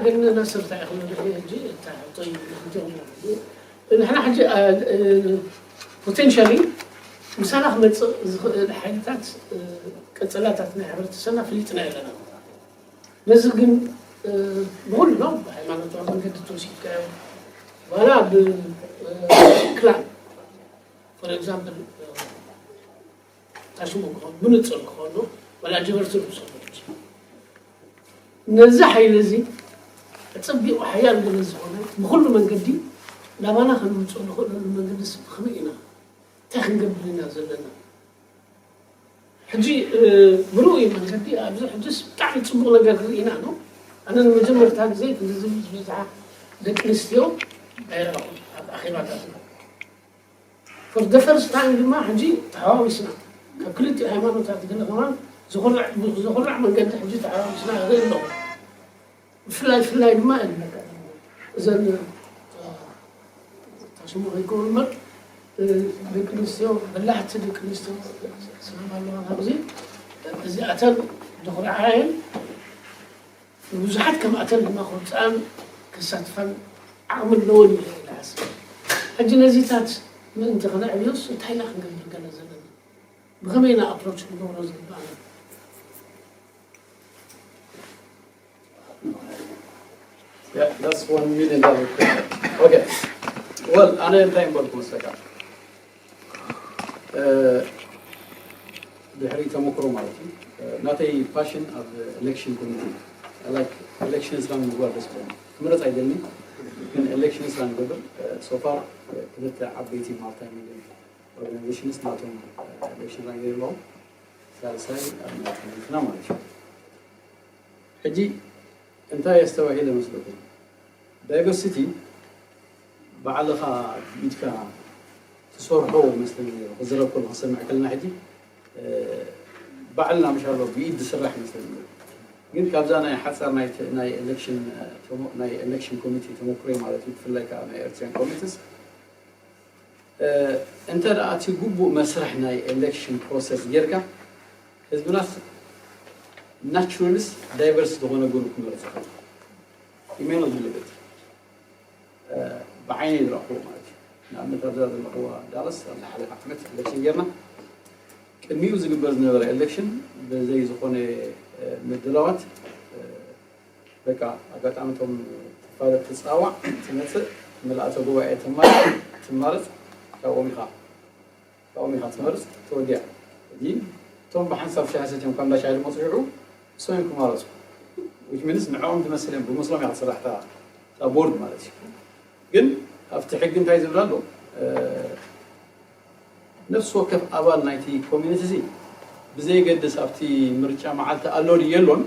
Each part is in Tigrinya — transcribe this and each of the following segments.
ግን ነስርታ ይኽእል ሕጂ እታ ሕቶይ ንክንትዮም ንሕና ሕጂ ፖቴንሻሊ ምሳና ክመፅእ ዝኽእል ሓይልታት ቀፀላታት ናይ ሕብረተሰብና ፍሊጥና ኣለና። ነዚ ግን ብኩሉ ነው ብሃይማኖታዊ መንገዲ ተወሲድካዮ ዋላ ብክላን for example ታሽሙ ክኾን ብንፅር ክኾኑ ወላ ጀበርቲ ንሰሉ ነዚ ሓይሊ እዚ ኣፀቢቑ ሓያል ገለ ዝኾነ ብኩሉ መንገዲ ናባና ከነምፅኦ ንኽእለሉ መንገዲ ብኸመይ ኢና እንታይ ክንገብር ኢና ዘለና? ሕጂ ብርኡይ መንገዲ ኣብዚ ሕጅስ ብጣዕሚ ፅቡቕ ነገር ርኢና ነው። ኣነ ንመጀመርታ ግዜ ክንዲ ዝብል ብዙሓ ደቂ ኣንስትዮ ኣይረኣኹን ኣብ ኣኼባታትና። For the first time ድማ ሕጂ ተሓዋዊስና ካብ ክልቲኡ ሃይማኖታት ገለ ከማን ዘኹርዕ ዘኹርዕ መንገዲ ሕጂ ተሓዋዊስና ይርኢ ኣለኹ። ብፍላይ ብፍላይ ድማ እዘን ታሽሙ ከይከውን እምበር ደቂ ኣንስትዮ በላሕቲ ደቂ ኣንስትዮ ስላም ኣለዋ ኣብዚ እዚኣተን ዘኹርዓ እየን። ንብዙሓት ከምኣተን ድማ ከውፅኣን ከሳትፋን ዓቕሚ ኣለወን ኢለ እየ ዝሓስብ። ሕጂ ነዚታት ምእንቲ ክነዕብዮስ እንታይ ኢና ክንገብር ገለ ዘለና? ብኸመይ ኢና ኣፕሮች ክንገብሮ ዝግባኣና? Yeah, that's one million dollar question. Okay. Well, ኣነ እንታይ እምበልኩ መስለካ ድሕሪ ተመክሮ ማለት እዩ ናተይ ፓሽን ኣብ ኤሌክሽን ኮሚቴ like ኤሌክሽን ስራ ምግባር ደስ ይብለኒ። ክምረፅ ኣይደልኒ ግን ኤሌክሽን ስራ ንገብር so far ክልተ ዓበይቲ ማልቲ ሚሊዮን ኦርጋናይዜሽንስ ናቶም ኤሌክሽን ስራ ገይሩ ኣለዉ። ሳልሳይ ኣብ ናይ ኮሚቴና ማለት እዩ። ሕጂ እንታይ የስተባሂለ መስለኩም? ዳይቨርሲቲ ባዕልኻ ብኢድካ ትሰርሖ መስለኒ ክዝረብ ከሎ ክሰምዕ ከለና ሕጂ ባዕልና ምሽ ኣሎ ብኢድ ዝስራሕ መስለኒ። ግን ካብዛ ናይ ሓፃር ናይ ኤሌክሽን ናይ ኤሌክሽን ኮሚቴ ተመክሮይ ማለት እዩ ብፍላይ ከዓ ናይ ኤርትራን ኮሚቴስ እንተ ደኣ እቲ ግቡእ መስርሕ ናይ ኤሌክሽን ፕሮሰስ ጌርካ ህዝብናስ ናቹራልስ ዳይቨርስ ዝኾነ ግሩፕ ክመርፅ ይኽእል ኢሜኖ ዝልበት ብዓይነይ ዝረእኽዎ ማለት እዩ። ንኣብነት ኣብዛ ዘለኽዋ ዳለስ ኣብ ዝሓለፈ ዓመት ኤሌክሽን ጌርና ቅድሚኡ ዝግበር ዝነበረ ኤሌክሽን ብዘይ ዝኾነ ምድላዋት በቃ ኣጋጣሚ እቶም ተፋለጥቲ ፃዋዕ ትመፅእ ምልኣተ ጉባኤ ትማረፅ ትማረፅ ካብኦም ኢኻ ካብኦም ኢኻ ትመርፅ ተወዲኣ። ሕጂ እቶም ብሓንሳብ ሻሂ ሰትዮም ካብ እንዳ ሻሂ ዝመፁ ሽዑ እሶም እዮም ክማረፁ። Which means ንዕኦም ትመስል እዮም ብመስሎም ኢኻ ትስራሕ እታ ቦርድ ማለት እዩ። ግን ኣብቲ ሕጊ እንታይ ዝብል ኣሎ? ነፍሲ ወከፍ ኣባል ናይቲ ኮሚኒቲ እዚ ብዘየገድስ ኣብቲ ምርጫ መዓልቲ ኣሎ ድዩ የሎን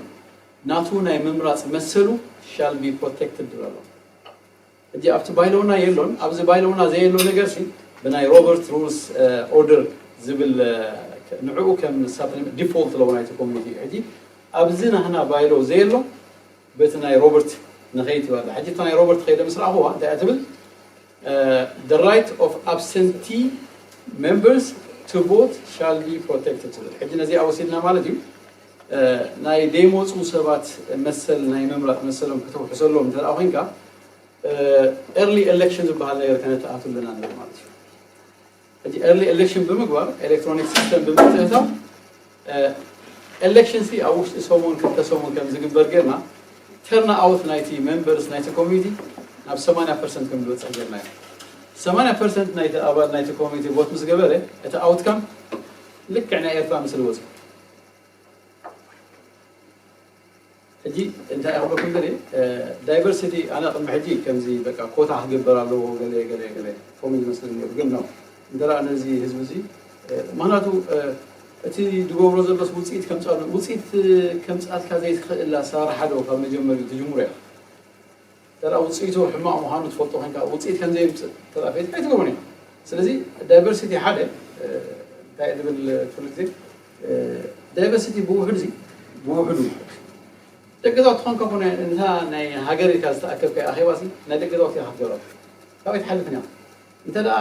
ናቱ ናይ ምምራፅ መሰሉ shall be protected ዝብል ኣሎ። ሕጂ ኣብቲ ባይሎና የሎን። ኣብዚ ባይሎና ዘየሎ ነገር ሲ ብናይ ሮበርት ሩልስ ኦርደር ዝብል ንዕኡ ከም ዲፎልት ኣለዎ ናይቲ ኮሚኒቲ እዩ። ሕጂ ኣብዚ ናህና ባይሎ ዘየሎ በቲ ናይ ሮበርት ንኸይድ ትብል ኣላ። ሕጂ እታ ናይ ሮበርት ከይደ ምስ ረኣኽዋ እንታይ እያ ትብል? The right of absentee members to vote shall be protected ትብል። ሕጂ ነዚኣ ወሲድና ማለት እዩ ናይ ደይመፁ ሰባት መሰል ናይ ምምራፅ መሰሎም ከተውሕሰሎም እንተ ደኣ ኮይንካ ኤርሊ ኤሌክሽን ዝበሃል ነገር ከነተኣቱ ኣለና ንብል ማለት እዩ። ሕጂ ኤርሊ ኤሌክሽን ብምግባር ኤሌክትሮኒክ ሲስተም ብምትእታው ኤሌክሽን ሲ ኣብ ውሽጢ ሰሙን ክልተ ሰሙን ከም ዝግበር ጌርና ተርን ኣውት ናይቲ ሜምበርስ ናይቲ ኮሚኒቲ ናብ ሰማንያ ፐርሰንት ከም ዝበፅሕ ጌርና እዩ። ሰማንያ ፐርሰንት ናይቲ ኣባል ናይቲ ኮሚኒቲ ቮት ምስ ገበረ እቲ ኣውትካም ልክዕ ናይ ኤርትራ ምስሊ ወፂኡ። ሕጂ እንታይ ክብለኩም ደልየ ዳይቨርሲቲ ኣነ ቅድሚ ሕጂ ከምዚ በቃ ኮታ ክግበር ኣለዎ ገለ ገለ ገለ ከምኡ ዝመስለኒ ነይሩ ግን ነው እንተ ነዚ ህዝቢ እዚ ምክንያቱ እቲ ዝገብሮ ዘሎስ ውፅኢት ከምፃሉ ውፅኢት ከምፃልካ ዘይትኽእል ኣሰራርሓ ዶ ካብ መጀመሪኡ ትጅምሮ ኢኻ ተራ ውፅኢቱ ሕማቕ ምዃኑ ትፈልጦ ኮንካ ውፅኢት ከም ዘየምፅእ ተራ ፌት ኣይትገብሮን ኢኻ ስለዚ ዳይቨርሲቲ ሓደ እንታይ ዝብል ኩሉ ግዜ ዳይቨርሲቲ ብውሕዱ ሲ ብውሕዱ ደቂ ዛውቲ ኮንካ ኮነ እንታ ናይ ሃገር ኢልካ ዝተኣከብካ ኣኼባ ሲ ናይ ደቂ ዛውቲ ኢኻ ክትገብራ ካበይ ትሓልፍን ኢኻ እንተ ደኣ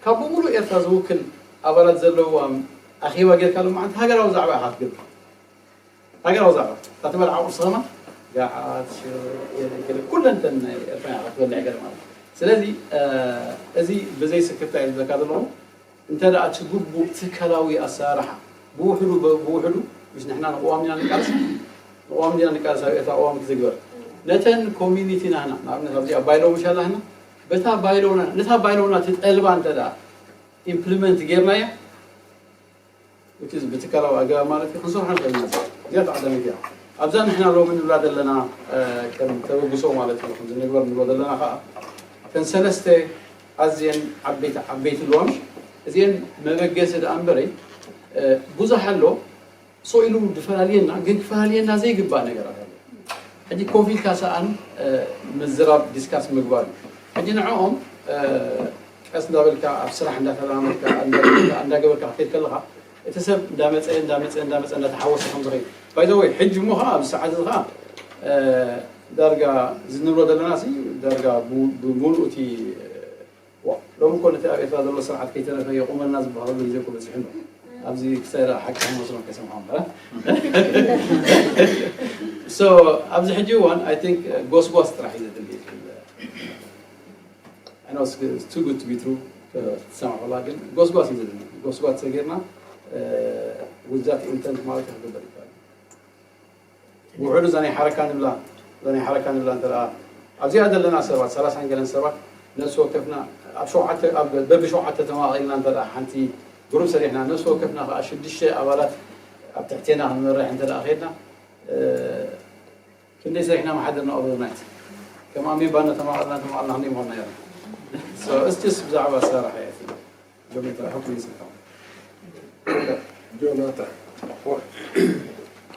ካብ ብምሉእ ኤርትራ ዝውክል ኣባላት ዘለዋ ኣኼባ ጌርካ ሎማዓንቲ ሃገራዊ ዛዕባ ኢኻ ትገብር ሃገራዊ ዛዕባ እታ ትበልዓ ቁርሲ ከማን ጋዓት፣ ሽሮ፣ ገለ ኩለንተን ናይ ኤርትራ ኢኻ ክትበልዕ ገለ ማለት እዩ። ስለዚ፣ እ፣ እዚ ብዘይ ስክፍታ እየ ዝብለካ ዘለኹ። እንተ ደኣ እቲ ግቡእ ትካላዊ ኣሰራርሓ ብውሕዱ፣ ብውሕዱ፣ ምስ ንሕና ንቅዋም ኢና ንቃለስ፣ ንቅዋም ዲና ንቃለስ ኣብ ኤርትራ ቅዋም ክትግበር። ነተን ኮሚኒቲ ናህና፣ ንኣብነት ኣብዚኣ ባይሎ ምሽ ኣላህና፣ በታ ባይሎና፣ ነታ ባይሎና ትጠልባ እንተ ደኣ ኢምፕሊመንት ጌርናያ፣ which is ብትካላዊ ኣገባብ ማለት እዩ፣ ክንሰርሖ ንኽእል ኢና። እዚኣ ተቐዳሚት እያ። ኣብዛ ንሕና ሎሚ ንብላ ዘለና፣ እ፣ ከም ተበግሶ ማለት እዩ፣ ከምዚ ንግበር ንብሎ ዘለና ኸዓ፣ እተን ሰለስተ ኣዝየን ዓበይቲ፣ ዓበይቲ ኣለዋ ምሽ? እዚአን መበገሲ ደኣ እምበረይ፣ እ፣ ብዙሕ ኣሎ፣ ሶ ኢሉ ድፈላልየና፣ ግን ክፈላልየና ዘይግባእ ነገራት ኣሎ። ሕጂ ኮፍ ኢልካ ሰኣን፣ እ፣ ምዝራብ፣ ዲስካስ ምግባር እዩ። ሕጂ ንዕኦም፣ እ፣ ቀስ እንዳበልካ ኣብ ስራሕ እንዳተለማመድካ፣ እንዳገበርካ፣ እንዳገበርካ ክትከይድ ከለኻ፣ እቲ ሰብ እንዳመጸ፣ እንዳመጸ፣ እንዳመጸ፣ እንዳተሓወሰ ከም ዝኸይድ። ባይ ዘ ወይ፣ ሕጂ እሞ ኸዓ፣ ኣብዚ ሰዓት እዚ ኸዓ፣ እ፣ ዳርጋ እዚ ንብሎ ዘለና ሲ፣ ዳርጋ ቡ-፣ ብምሉእ እቲ፣ ዋ፣ ሎሚ እኮ ነቲ ኣብ ኤርትራ ዘሎ ስርዓት ከይተረፈ የቑመና ዝበሃለሉ ግዜ እኮ በጺሑ ኣሎ። ኣብዚ ክሳይ ደኣ ሓቂ ክመስሎም ከይሰምዖም እምበር። So፣ ኣብዚ ሕጂ እዋን፣ I think፣ ጎስጓስ ጥራሕ እዩ ዘድሊ። I know it's, it's too good to be true፣ ክትሰምዖ ከላ፣ ግን ጎስጓስ እዩ ዘድሊ። ጎስጓስ ተጌርና፣ እ፣ with that intent ማለት ክግበር ይከኣል። ውሕዱ እዛ ናይ ሓረካ ንብላ፣ እዛ ናይ ሓረካ ንብላ እንተ ደኣ ኣብዚኣ ዘለና ሰባት፣ ሰላሳን ገለን ሰባት፣ ነፍሲ ወከፍና ኣብ ሸውዓተ፣ ኣብ በብሸውዓተ ተመቓቒልና እንተ ደኣ ሓንቲ ግሩፕ ሰሪሕና፣ ነፍሲ ወከፍና ከኣ ሽዱሽተ ኣባላት ኣብ ትሕቴና ክንመርሕ እንተ ደኣ ኸድና፣ እ፣ ክንደይ ሰሪሕና ምሓደርና ኦቨርናይት። ከም ኣሜባ እናተመቓቐልና፣ እናተመቓቐልና ክንደይ ምኾንና ነይርና። So፣ እስቲስ ብዛዕባ ኣሰራርሓ እያ እቲ ሎሚ ጥራሕ ኩሉ ይስልካ። ጆናታን።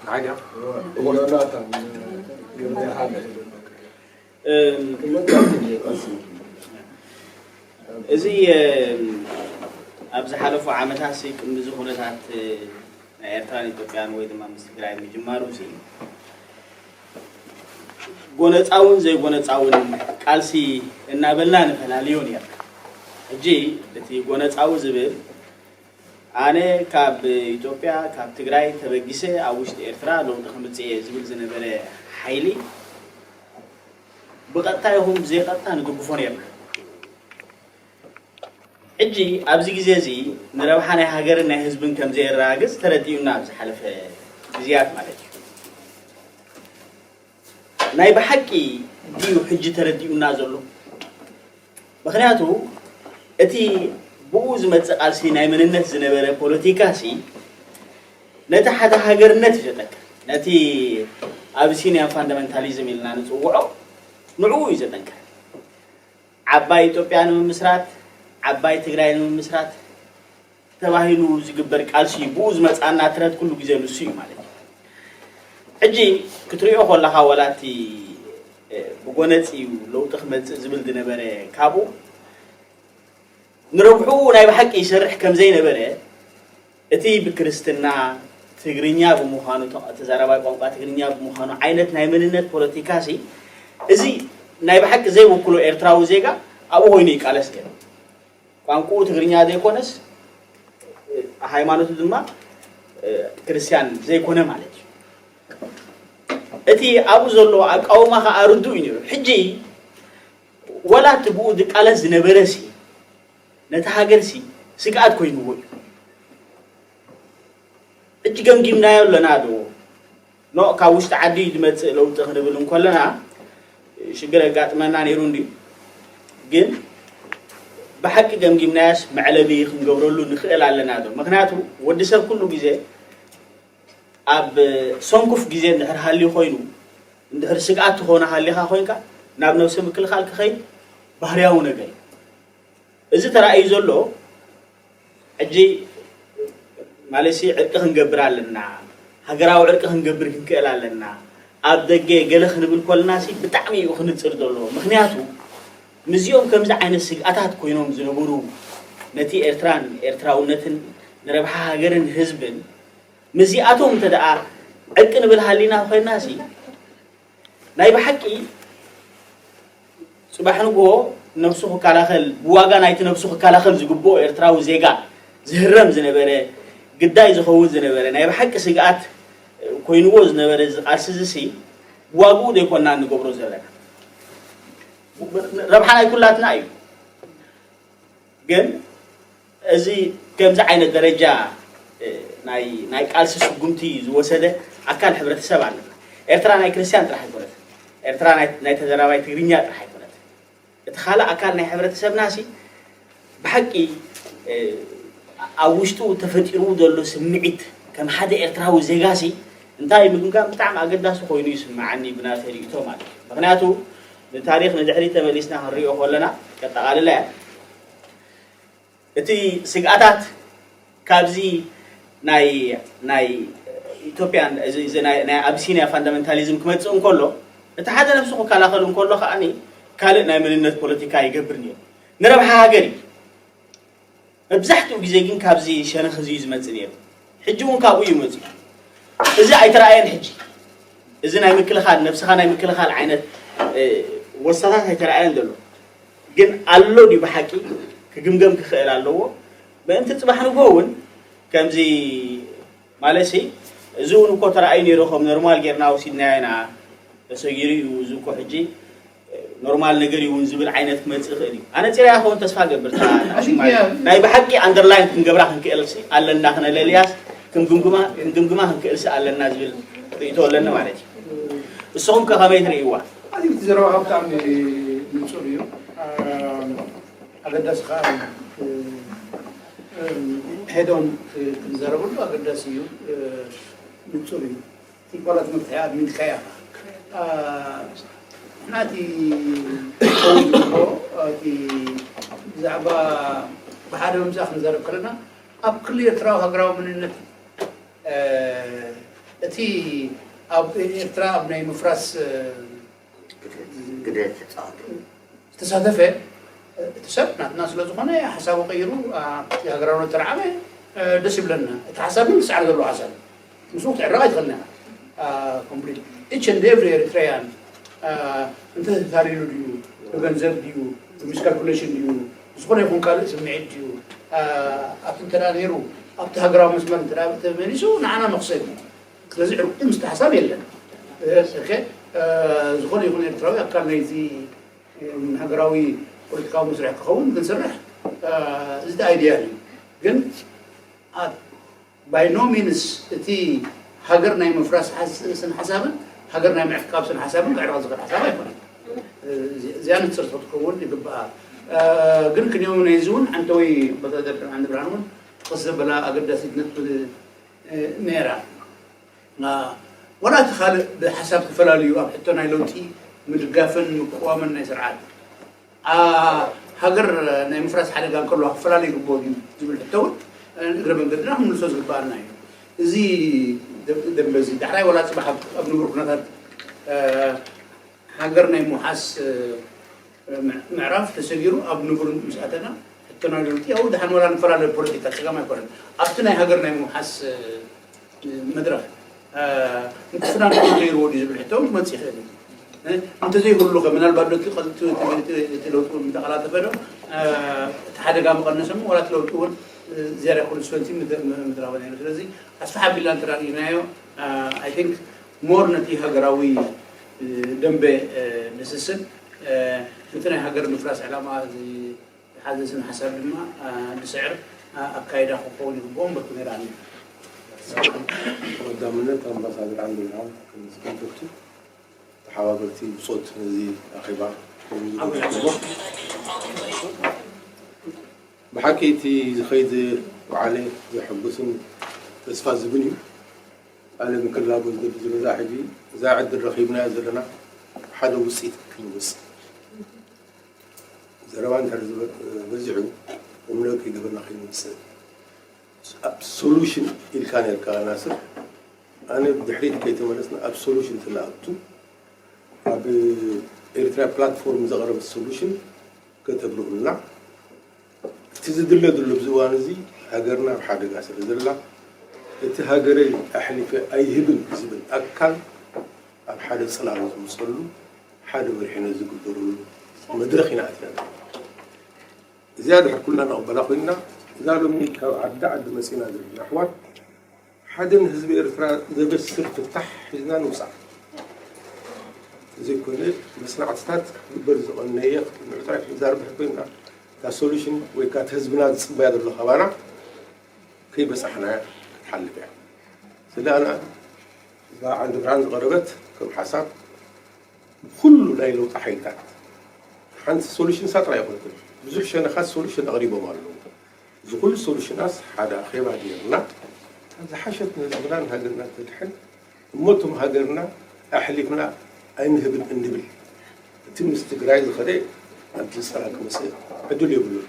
ንዓይ ድያ? ጆናታን፣ ዮናታን። እም፣ ክመጣ ቀስ። እዚ፣ እም፣ ኣብ ዝሓለፉ ዓመታት ሲ ቅድሚ እዚ ኩነታት፣ እ፣ ናይ ኤርትራን ኢትዮጵያን ወይ ድማ ምስ ትግራይ ምጅማሩ ሲ ጎነጻውን ዘይጎነጻውን ቃልሲ እናበልና ንፈላልዮ ነርና። ሕጂ እቲ ጎነጻዊ ዝብል ኣነ ካብ ኢትዮጵያ፣ ካብ ትግራይ ተበጊሰ ኣብ ውሽጢ ኤርትራ ለውጢ ከምጽእ እየ ዝብል ዝነበረ ሓይሊ ብቐጥታ ይኹን ብዘይቐጥታ ንድግፎ ነርና። ሕጂ ኣብዚ ግዜ እዚ ንረብሓ ናይ ሃገርን ናይ ህዝብን ከም ዘየረጋግጽ ተረዲኡና ኣብ ዝሓለፈ ግዜያት ማለት እዩ። ናይ ብሓቂ ድዩ ሕጂ ተረዲኡና ዘሎ? ምኽንያቱ እቲ ብኡ ዝመጽእ ቃልሲ ናይ መንነት ዝነበረ ፖለቲካ ሲ ነቲ ሓደ ሃገርነት እዩ ዘጠንክር። ነቲ ኣቢሲንያን ፋንዳመንታሊዝም ኢልና ንጽውዖ ንዕኡ እዩ ዘጠንክር። ዓባይ ኢትዮጵያ ንምምስራት፣ ዓባይ ትግራይ ንምምስራት ተባሂሉ ዝግበር ቃልሲ ብኡ ዝመጽኣና ትረት ኩሉ ግዜ ንሱ እዩ ማለት እዩ። ሕጂ ክትሪኦ ከለኻ ዋላ እቲ፣ እ፣ ብጎነጽ እዩ ለውጢ ክመጽእ ዝብል ዝነበረ ካብኡ ንረብሕኡ ናይ ብሓቂ ይሰርሕ ከም ዘይነበረ እቲ ብክርስትና ትግርኛ ብምዃኑ፣ ተ-፣ ተዛራባይ ቋንቋ ትግርኛ ብምዃኑ ዓይነት ናይ መንነት ፖለቲካ ሲ እዚ ናይ ብሓቂ ዘይውክሎ ኤርትራዊ ዜጋ ኣብኡ ኮይኑ ይቃለስ ነይሩ። ቋንቋኡ ትግርኛ ዘይኮነስ፣ ሃይማኖቱ ድማ፣ እ፣ ክርስትያን ዘይኮነ ማለት እዩ። እቲ ኣብኡ ዘሎ ኣቃውማ ከኣ ርዱእ እዩ ነይሩ። ሕጂ ዋላ እቲ ብኡ ዝቃለስ ዝነበረ ሲ ነቲ ሃገር ሲ ስግኣት ኮይንዎ እዩ። ሕጂ ገምጊምናዮ ኣለና ዶ? ኖ፣ ካብ ውሽጢ ዓዲ እዩ ዝመጽእ ለውጢ ክንብል እንከለና ሽግር የጋጥመና ነይሩ እንድዩ። ግን ብሓቂ ገምጊምናያስ መዕለቢ ክንገብረሉ ንኽእል ኣለና ዶ? ምኽንያቱ ወዲ ሰብ ኩሉ ግዜ ኣብ ሰንኩፍ ግዜ እንድሕር ሃልዩ ኮይኑ፣ እንድሕር ስግኣት ትኾኖ ሃሊኻ ኮይንካ፣ ናብ ነብሲ ምክልኻል ክኸይድ ባህርያዊ ነገር እዩ። እዚ ተራእዩ ዘሎ ሕጂ ማለትሲ ዕርቂ ክንገብር ኣለና፣ ሃገራዊ ዕርቂ ክንገብር ክንክእል ኣለና፣ ኣብ ደገ ገለ ክንብል ከለናሲ ብጣዕሚ እዩ ክንጽር ዘሎ። ምኽንያቱ ምስዚኦም ከምዚ ዓይነት ስግኣታት ኮይኖም ዝነበሩ ነቲ ኤርትራን ኤርትራውነትን ንረብሓ ሃገርን ህዝብን ምስዚኣቶም እንተ ደኣ ዕርቂ ንብል ሃሊና ኮይንናሲ ናይ ብሓቂ ጽባሕ ንግሆ ነብሱ ክከላኸል፣ ብዋጋ ናይቲ ነብሱ ክከላኸል ዝግብኦ ኤርትራዊ ዜጋ ዝህረም ዝነበረ፣ ግዳይ ዝኸውን ዝነበረ፣ ናይ ብሓቂ ስግኣት ኮይንዎ ዝነበረ እዚ ቃልሲ እዚ ሲ ዋግኡ ዘይኮና እንገብሮ ዘለና። ረብሓ ናይ ኩላትና እዩ። ግን እዚ ከምዚ ዓይነት ደረጃ ናይ ቃልሲ ስጉምቲ ዝወሰደ ኣካል ሕብረተሰብ ኣለና። ኤርትራ ናይ ክርስትያን ጥራሕ ኣይኮነት። ኤርትራ ናይ ተዘራባይ ትግርኛ ጥራሕ ኣይኮነት። እቲ ካልእ ኣካል ናይ ሕብረተሰብና ሲ ብሓቂ ኣብ ውሽጡ ተፈጢሩ ዘሎ ስምዒት ከም ሓደ ኤርትራዊ ዜጋ ሲ እንታይ ምግምጋም ብጣዕሚ ኣገዳሲ ኮይኑ ይስምዓኒ ብናተይ ርእይቶ ማለት እዩ። ምክንያቱ ንታሪኽ ንድሕሪት ተመሊስና ክንሪኦ ከለና ከጠቓልላ እያ። እቲ ስግኣታት ካብዚ ናይ ናይ ኢትዮጵያን እዚ እዚ ናይ ናይ ኣቢሲንያ ፋንዳመንታሊዝም ክመጽእ እንከሎ እቲ ሓደ ነብሱ ክከላኸል እንከሎ ከኣኒ ካልእ ናይ መንነት ፖለቲካ ይገብር ነይሩ። ንረብሓ ሃገር እዩ። መብዛሕትኡ ግዜ ግን ካብዚ ሸነኽ እዚ እዩ ዝመጽእ ነይሩ። ሕጂ እውን ካብኡ እዩ መጽኡ። እዚ ኣይተረኣየን። ሕጂ እዚ ናይ ምክልኻል ነብስኻ ናይ ምክልኻል ዓይነት ወሳታት ኣይተረኣየን ዘሎ። ግን ኣሎ ድዩ ብሓቂ ክግምገም ክኽእል ኣለዎ። ምእንቲ ጽባሕ ንግሆ እውን ከምዚ ማለት ሲ እዚ እውን እኮ ተረኣዩ ነይሩ ከም ኖርማል ጌርና ወሲድናዮ ኢና ተሰጊሩ እዩ እዚ እኮ ሕጂ ኖርማል ነገር እዩ እውን ዝብል ዓይነት ክመጽእ ይኽእል እዩ። ኣነ ጺረያ ክኸውን ተስፋ ገብር ናይ ብሓቂ ኣንደርላይን ክንገብራ ክንክእል ሲ ኣለና ክነለልያስ ክንግምግማ ክንግምግማ ክንክእል ሲ ኣለና ዝብል ርእይቶ ኣለኒ ማለት እዩ። ንስኹም ከ ከመይ ትርእይዋ? ኣቲ ዘረባኻ ብጣዕሚ ንጹር እዩ። ኣገዳሲ ከዓ ሄዶም ክንዛረበሉ ኣገዳሲ እዩ። ንጹር እዩ። እቲ ኳላት መፍትሒ ኣድሚንካ ኢኻ። ናቲ ዝግብኦ እቲ ብዛዕባ ብሓደ ምምፃእ ክንዛረብ ከለና ኣብ ክሊ ኤርትራዊ ሃገራዊ መንነት እቲ ኣብ ኤርትራ ኣብ ናይ ምፍራስ ግደ ተፃወቱ። ዝተሳተፈ እቲ ሰብ ናትና ስለ ዝኾነ ሓሳቡ ቀይሩ የሃገራውነት ተረዓመ ደስ ይብለና። እቲ ሓሳብ ግን ክስዓር ዘለዎ ሓሳብ ምስ ክትዕረቕ ኣይትኽእልና ኢኻ። Complete each and every Eritrean እንተተታሊሉ ድዩ ብገንዘብ ድዩ ብሚስካልኩሌሽን ድዩ ዝኾነ ይኹን ካልእ ስምዒት ድዩ ኣብቲ እንተ ነይሩ ኣብቲ ሃገራዊ መስመር እንተ ተመሊሱ ንዓና መኽሰብ እዩ። ስለዚ ዕርቂ ምስቲ ሓሳብ የለን። ዝኾነ ይኹን ኤርትራዊ ኣካል ናይዚ ሃገራዊ ፖለቲካዊ መስርሕ ክኸውን ክንሰርሕ እዚ ኣይድያ እዩ። ግን by no means እቲ ሃገር ናይ ምፍራስ ስነ ሓሳብን ሃገር ናይ ምዕቃብ ስነ ሓሳብን ክዕረቕ ዝኽእል ሓሳብ ኣይኮነን። እዚኣ ንፅርቲ ክትከውን ይግበኣ። ግን ክንዮም ናይዚ እውን ኣምባሳደር ብርሃነ እውን ተኸስ ዘበላ ኣገዳሲት ነጥቢ ነይራ። ዋላ እቲ ካልእ ብሓሳብ ክፈላለዩ ኣብ ሕቶ ናይ ለውጢ ምድጋፍን ምቅዋምን ናይ ስርዓት ሃገር ናይ ምፍራስ ሓደጋ እንከለዋ ክፈላለ ይግብኦ ድዩ ዝብል ሕቶ እውን እግረ መንገድና ክንምልሶ ዝግበኣና እዩ። እዚ ደንበ እዚ ዳሕራይ ዋላ ፅባሕ ኣብ ንቡር ኩነታት ሃገር ናይ ምውሓስ ምዕራፍ ተሰጊሩ ኣብ ንቡር ምስ ኣተና ሕቶና ለውጢ ያው ደሓን ዋላ ንፈላለ ፖለቲካ ፀገም ኣይኮነን። ኣብቲ ናይ ሃገር ናይ ምውሓስ መድረኽ ምትፍናን ክህሉ ነይርዎ ድዩ ዝብል ሕቶ እውን ክመፅእ ይኽእል እዩ። እንተዘይህሉ ከ ምናልባት ዶ እቲ ለውጢ እውን ምተቐላጠፈ ዶ እቲ ሓደጋ ምቐነሰ እሞ ዋላ እቲ ለውጢ እውን ዝያዳ ኮንስቲትወንቲ ምድራበ ነይሩ። ስለዚ ኣስፍሕ ኣቢልና እንተራእይናዮ I think more ነቲ ሃገራዊ ደንበ ንስስን ነቲ ናይ ሃገር ምፍራስ ዕላማ ዝሓዘ ስነ ሓሳብ ድማ ዝስዕር ኣካይዳ ክኸውን ይግብኦ እምበር ክነይራ ቀዳምነት ኣምባሳደር ዓንደብርሃን ከምዝፈልጠቱ ተሓባበርቲ ብፆት ነዚ ኣኼባ ብሓቂ እቲ ዝኸይድ ወዓለ ዘሐጉስን ተስፋ ዝብን እዩ። ኣነ ግን ክላቦ ዝደሊ ዝበዛ ሕጂ እዛ ዕድል ረኺብናዮ ዘለና ሓደ ውፅኢት ክንውፅእ ዘረባ እንድሕር ዝበ- በዚሑ ቁምነገር ከይገበርና ከይንውፅእ ኣብ ሶሉሽን ኢልካ ነርካ ናስር ኣነ ብድሕሪት ከይተመለስና ኣብ ሶሉሽን ትንኣቱ ኣብ ኤርትራ ፕላትፎርም ዘቕረበት ሶሉሽን ከተብርሁልና እቲ ዝድለ ዘሎ ኣብዚ እዋን እዚ ሃገርና ኣብ ሓደጋ ስለ ዘላ እቲ ሃገረይ ኣሕሊፈ ኣይህብን ዝብል ኣካል ኣብ ሓደ ፅላል ዝምፀሉ ሓደ መሪሕነት ዝግበረሉ መድረኽ ኢና ኣቲና ዘለና። እዚኣ ድሕር ኩልና ንቕበላ ኮይንና እዛ ሎሚ ካብ ዓዲ ዓዲ መፂና ዘለና ኣሕዋት ሓደ ንህዝቢ ኤርትራ ዘበስር ፍታሕ ሒዝና ንውፃእ። ዘይኮነ መጽናዕትታት ክግበር ዝቐነየ ንዕጣይ ክንዛርብ ኮይና እታ ሶሉሽን ወይ ካቲ ህዝብና ዝጽበያ ዘሎ ካባና ከይበጻሕናያ ክትሓልፍ እያ። ስለዚ ኣነ እዛ ዓንዲ ብርሃን ዝቐረበት ከም ሓሳብ ብኩሉ ናይ ለውጢ ሓይልታት ሓንቲ ሶሉሽን ሳጥራ ኣይኮነትን። ብዙሕ ሸነኻት ሶሉሽን ኣቕሪቦም ኣለዉ። እዚ ኩሉ ሶሉሽናስ ሓደ ኣኼባ ጌርና ዝሓሸት ንህዝብና ንሃገርና ተድሕን እሞ እቶም ሃገርና ኣሕሊፍና ኣይንህብን እንብል እቲ ምስ ትግራይ ዝኸደ ኣብቲ ዝፀላ ክመፅእ ዕድል የብሉን።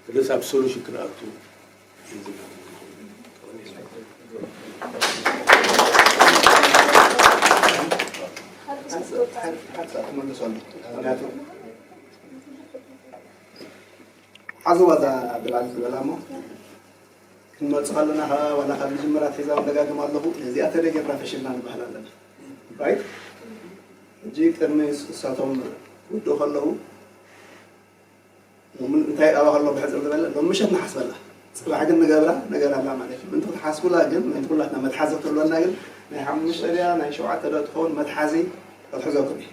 ስለዚ ኣብ ሶሉሽን ክንኣቱ ሓዝዋ እዛ ብላል ዝበላ እሞ ክንመጽእ ከለና ከዓ ዋላ ካብ መጀመርያ ሒዛ እውን ደጋግም ኣለኹ ነዚኣ ተደገርና ፈሽልና ንበሃል ኣለና። ራይት ሕጂ ቅድሚ እሳቶም ክውድኡ ከለዉ እንታይ ኣባኸሎ ብሕፅር ዝበለ ሎም ምሸት ንሓስበላ ፅባሕ ግን ንገብራ ነገር ኣላ ማለት እዩ። ምእንቲ ክትሓስቡላ ግን ምእንቲ ኩላትና መትሓዚ ክትህልወና ግን ናይ ሓሙሽተ ድያ ናይ ሸውዓተ ዶ ትኸውን መትሓዚ ክትሕዘኩም እዩ።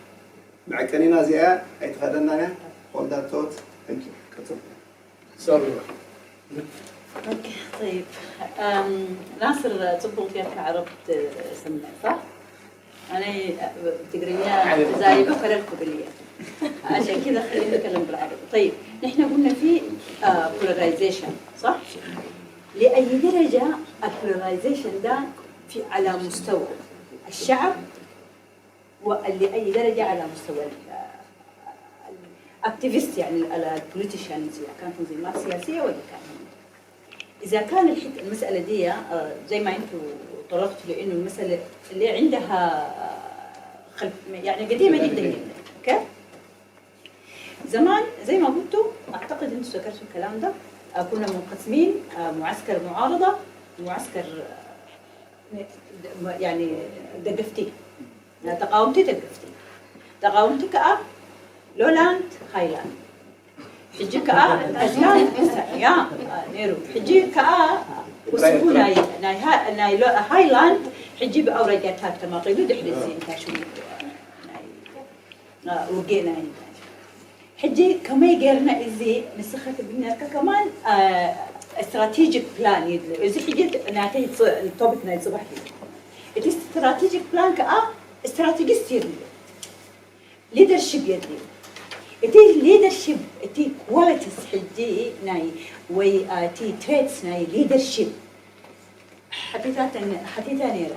መዐቀኒና እዚኣ ኣይትኸደናን እያ። hold that thought. Thank you. ቀጽሉ። ሶሪ Okay, طيب. أم، ناصر، ጽቡቕ ጌርካ ዕረብ ትስምዕ፣ صح? ኣነ ብትግርኛ ተዛሪበ ከለል ክብል እየ። عشان كذا خليني أتكلم بالعربي. طيب، نحن قلنا في آه، polarization، صح؟ لأي درجة ال polarization ده في على مستوى الشعب ولأي درجة على مستوى ال- ال activist، يعني ال politicians، إذا كان تنظيمات سياسية ولا كان إذا كان الحت- المسألة دي آه، زي ما أنتوا تطرقتوا لأنه المسألة اللي عندها آه، خلف يعني قديمة جدا جدا، okay؟ زمان زي ما قلتوا، أعتقد أنتوا ذكرتوا الكلام ده، آه، كنا منقسمين آه، معسكر معارضة، معسكر يعني ደገፍቲ ተቃወምቲ ደገፍቲ ተቃወምቲ ከዓ ሎላንድ ሃይላንድ ሕጂ ከዓ ኣስላም ያ ነይሩ ሕጂ ከዓ ውስቡ ናይ ናይ ሃ- ናይ ሎ- ሃይላንድ ሕጂ ብኣውራጃታት ተማቒሉ ድሕሪ እዚ እንታይ ሽሙ ናይ ውግእ ናይ ሕጂ ከመይ ገይርና እዚ ንስኻ ትብል ነርካ ከማን strategic plan የድልዮ። እዚ ሕጂ ናተይ ቶፒክ ናይ ፅባሕ እዩ። እቲ strategic plan ከዓ strategist የድልዮ፣ leadership የድልዮ። እቲ leadership እቲ qualities ሕጂ ናይ ወይ እቲ traits ናይ leadership ሓቲተ ነይረ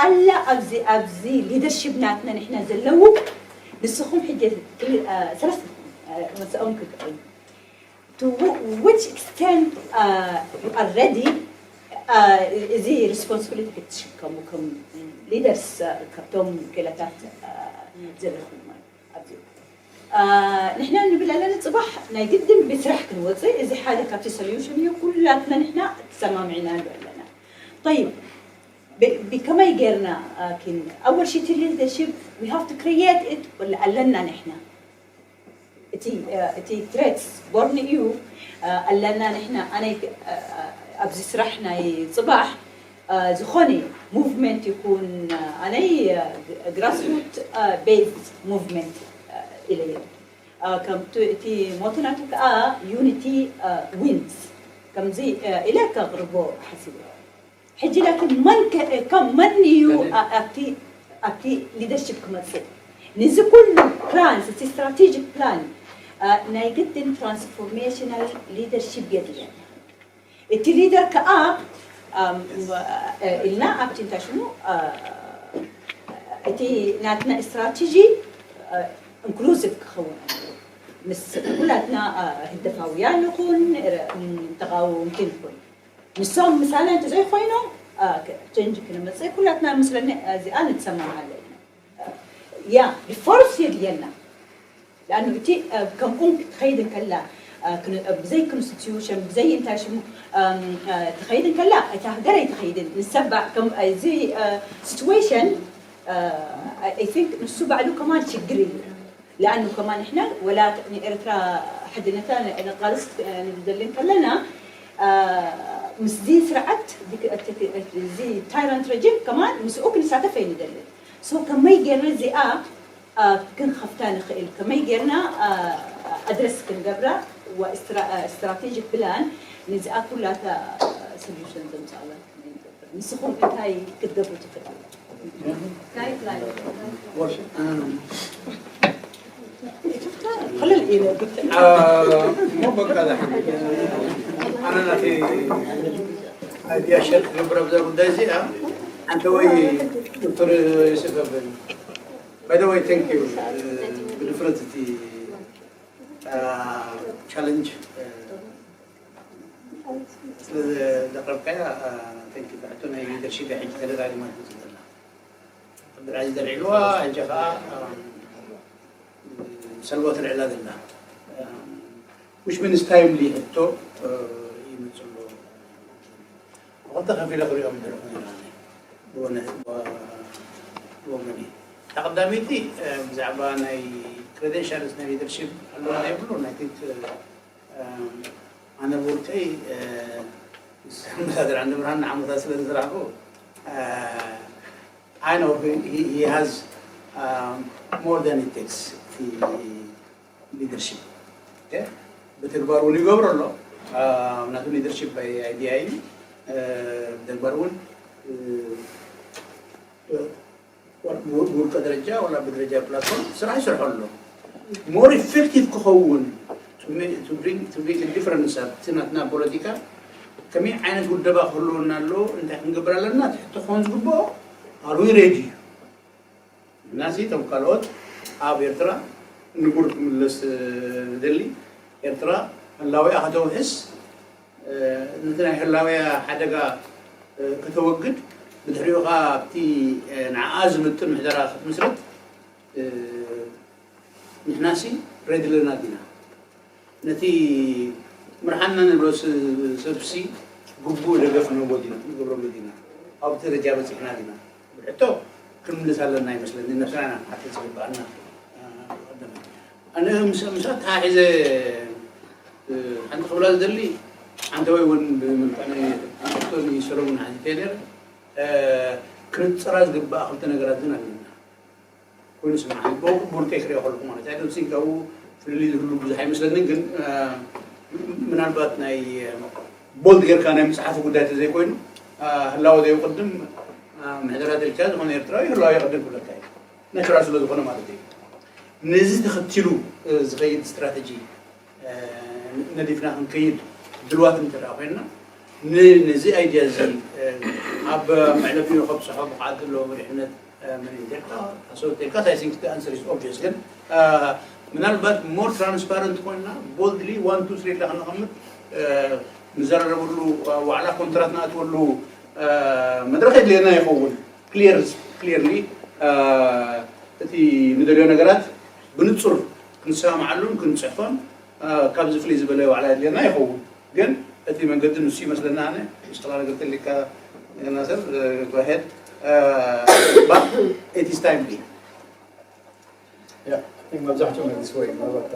ኣላ ኣብዚ ኣብዚ leadership ናትና ንሕና ዘለዉ ንስኹም ሕጂ ሰለስተ መሰኦም ክትዕሉ to which extent you are ready እዚ responsibility ክትሽከሙ ከም leaders ካብቶም ክእለታት ዘለኹም ማለት ኣብዚ ንሕና ንብል ኣለና ፅባሕ ናይ ግድን ብስራሕ ክንወፅእ እዚ ሓደ ካብቲ solution እዩ ኩላትና ንሕና ተሰማሚዕናሉ ኣለና طيب ብከመይ ጌርና ኪን ኣወል ሽቲ leadership we have to create it ወላ ኣለና ንሕና እቲ እቲ threats born እዩ ኣለና ንሕና ኣነይ ኣብዚ ስራሕ ናይ ፅባሕ ዝኾነ movement ይኹን ኣነይ grassroot based movement ኢለዮ ከምቲ እቲ motto ናቱ ከዓ unity wins ከምዚ ኢለ ከቕርቦ ሓሲበ ሕጂ ላኪን መን ከም መን እዩ ኣብቲ ኣብቲ leadership ክመፅእ ንዚ ኩሉ plans እቲ strategic plan ናይ ግድን transformational leadership የድልየና እቲ leader ከዓ ኢልና ኣብቲ እንታይ ሽሙ እቲ ናትና strategy inclusive ክኸውን ምስ ኩላትና ህግደፋውያን ንኹን ተቃወምቲ ንኹን ንሶም ምሳና እንተዘይኮይኖም change ክነመፅእ ኩላትና ምስለኒ እዚኣ ንተሰማምዓ ኣለና ያ ብፎርስ የድልየና لأنه እቲ ከምኡ ክትኸይድ እንከላ ብዘይ constitution ብዘይ እንታይ ሽሙ ትኸይድ እንከላ እታ ሃገር ኣይትኸይድን ንሰባ እዚ situation I think ንሱ ባዕሉ ከማን ችግር እዩ لأنه كمان إحنا ولا نإرترا حدنتا نقالس ندلين كلنا مسدي سرعت زي tyrant regime كمان مسؤوك نساتا فين ندلين so كمي جرزي آ ክንኸፍታ ንኽእል፣ ከመይ ጌርና ኣድረስ ክንገብራ፣ ስትራቴጂክ ፕላን፣ ነዚኣ ኩላታ ሶሉሽን ዘምፃእላ ከመይ ንገብር? ንስኹም እንታይ ክትገብሩ ትኽእሉ? ኣነ ናተይ ኣይድያ ሸር ክገብር ኣብዛ ጉዳይ እዚኣ። ኣንተ ወይ ዶክተር ዮሴፍ ኣበል። By the way, thank you. ብድፍረት እቲ ቻለንጅ ስለዘቅረብካያ፣ thank you። ብሕቶ ናይ ሊደርሺፕ ሕጂ ተደጋጊማ ትመፅእ ዘላ። ቅድም ሕጂ ተልዒልዋ፣ ሕጂ ከዓ ሰልዋ ተልዕላ ዘላ። Which means timely ሕቶ ይመፅእ ኣሎ። ብኽልተ ከፊለ ክሪኦም ዘለኹ ኢና። ብወገነይ። እታ ቀዳመይቲ ብዛዕባ ናይ ክሬደንሻልስ ናይ ሊደርሺፕ ኣለዎ ዶ የብሉን? I think ኣነ ብውልቀይ ምስ ኣምባሳደር ዓንደብርሃን ንዓመታት ስለ ዝሰራሕኩ፣ I know he has more than it takes እቲ ሊደርሺፕ። ብተግባር እውን ይገብሮ ኣሎ። ናቱ ሊደርሺፕ ኣይድያ እዩ። ብተግባር እውን ብውልቀ ደረጃ ዋላ ብደረጃ ፕላትፎርም ስራሕ ይሰርሖ ኣሎ። ሞር ኢፌክቲቭ ክኸውን፣ to make a difference ኣብቲ ናትና ፖለቲካ፣ ከመይ ዓይነት ውደባ ክህልወና ኣለዎ፣ እንታይ ክንገብር ኣለና፣ እቲ ሕቶ ክኸውን ዝግብኦ፣ are we ready? ናሲ እቶም ካልኦት ኣብ ኤርትራ ንቡር ክምለስ ንደሊ። ኤርትራ ህላዊኣ ከተውሕስ፣ ነቲ ናይ ህላዊኣ ሓደጋ ከተወግድ፣ ብድሕሪኡ ከዓ ኣብቲ ንዓኣ ዝምጥን ምሕደራ ክትምስርት ንሕናሲ ሬዲ ኣለና ዲና? ነቲ ምርሓና ንብሎ ሰብሲ ግቡእ ደገፍ ንህቦ ዲና ንገብረሉ ዲና? ኣብቲ ደረጃ በፂሕና ዲና? ብሕቶ ክንምልስ ኣለና ይመስለኒ። ነብስና ኢና ክንሓትት ዝግበኣና። ኣነ ምስ ምስ ኣተሓሒዘ ሓንቲ ክብላ ዝደሊ፣ ሓንቲ ወይ እውን ብምልክዕ ናይ ሕቶ ንሰለሙን ሓቲተ ነይረ። ክንፅራ ዝግበኣ ክልተ ነገራት ግን ኣለና። ኮይኑ ስምዓኒ ብወርቀይ ክሪኦ ከለኹ ማለት ኣይ ዶንት ቲንክ ኣብኡ ፍልልይ ዝህሉ ብዙሕ ኣይመስለንን። ግን ምናልባት ናይ ቦልድ ጌርካ ናይ ምፅሓፉ ጉዳይ ተዘይኮይኑ ህላወ ዘይቅድም ምሕደራ ተልካ ዝኾነ ኤርትራዊ ህላወ የቅድም ክብለካ እዩ። ናቹራል ስለ ዝኾነ ማለት እዩ። ነዚ ተኸቲሉ ዝኸይድ ስትራተጂ ነዲፍና ክንከይድ ድልዋት እንተ ኮይንና ነዚ ኣይድያ እዚ ኣብ መዕለፊ ከብፅሖ ብቕዓት ዘለዎ መሪሕነት መን እንተልካ ኣሰው ተልካ I think the answer is obvious። ግን ምናልባት ሞር ትራንስፓረንት ኮይንና ቦልድሊ ዋን ቱ ስሪ ኢልና ክንቐምጥ ንዘራረበሉ ዋዕላ ኮንትራት ንኣትወሉ መድረኽ የድልየና ይኸውን። ክሊርሊ እቲ ንደልዮ ነገራት ብንፁር ክንሰማማዓሉን ክንፅሕፎን ካብዚ ፍልይ ዝበለ ዋዕላ የድልየና ይኸውን። ግን እቲ መንገዲ ንሱ ይመስለና። ኣነ ንስኻ ነገር ተሊካ ናሰር go ahead but it is timely። መብዛሕትኦም መሊስዎ እዩ። ምናልባት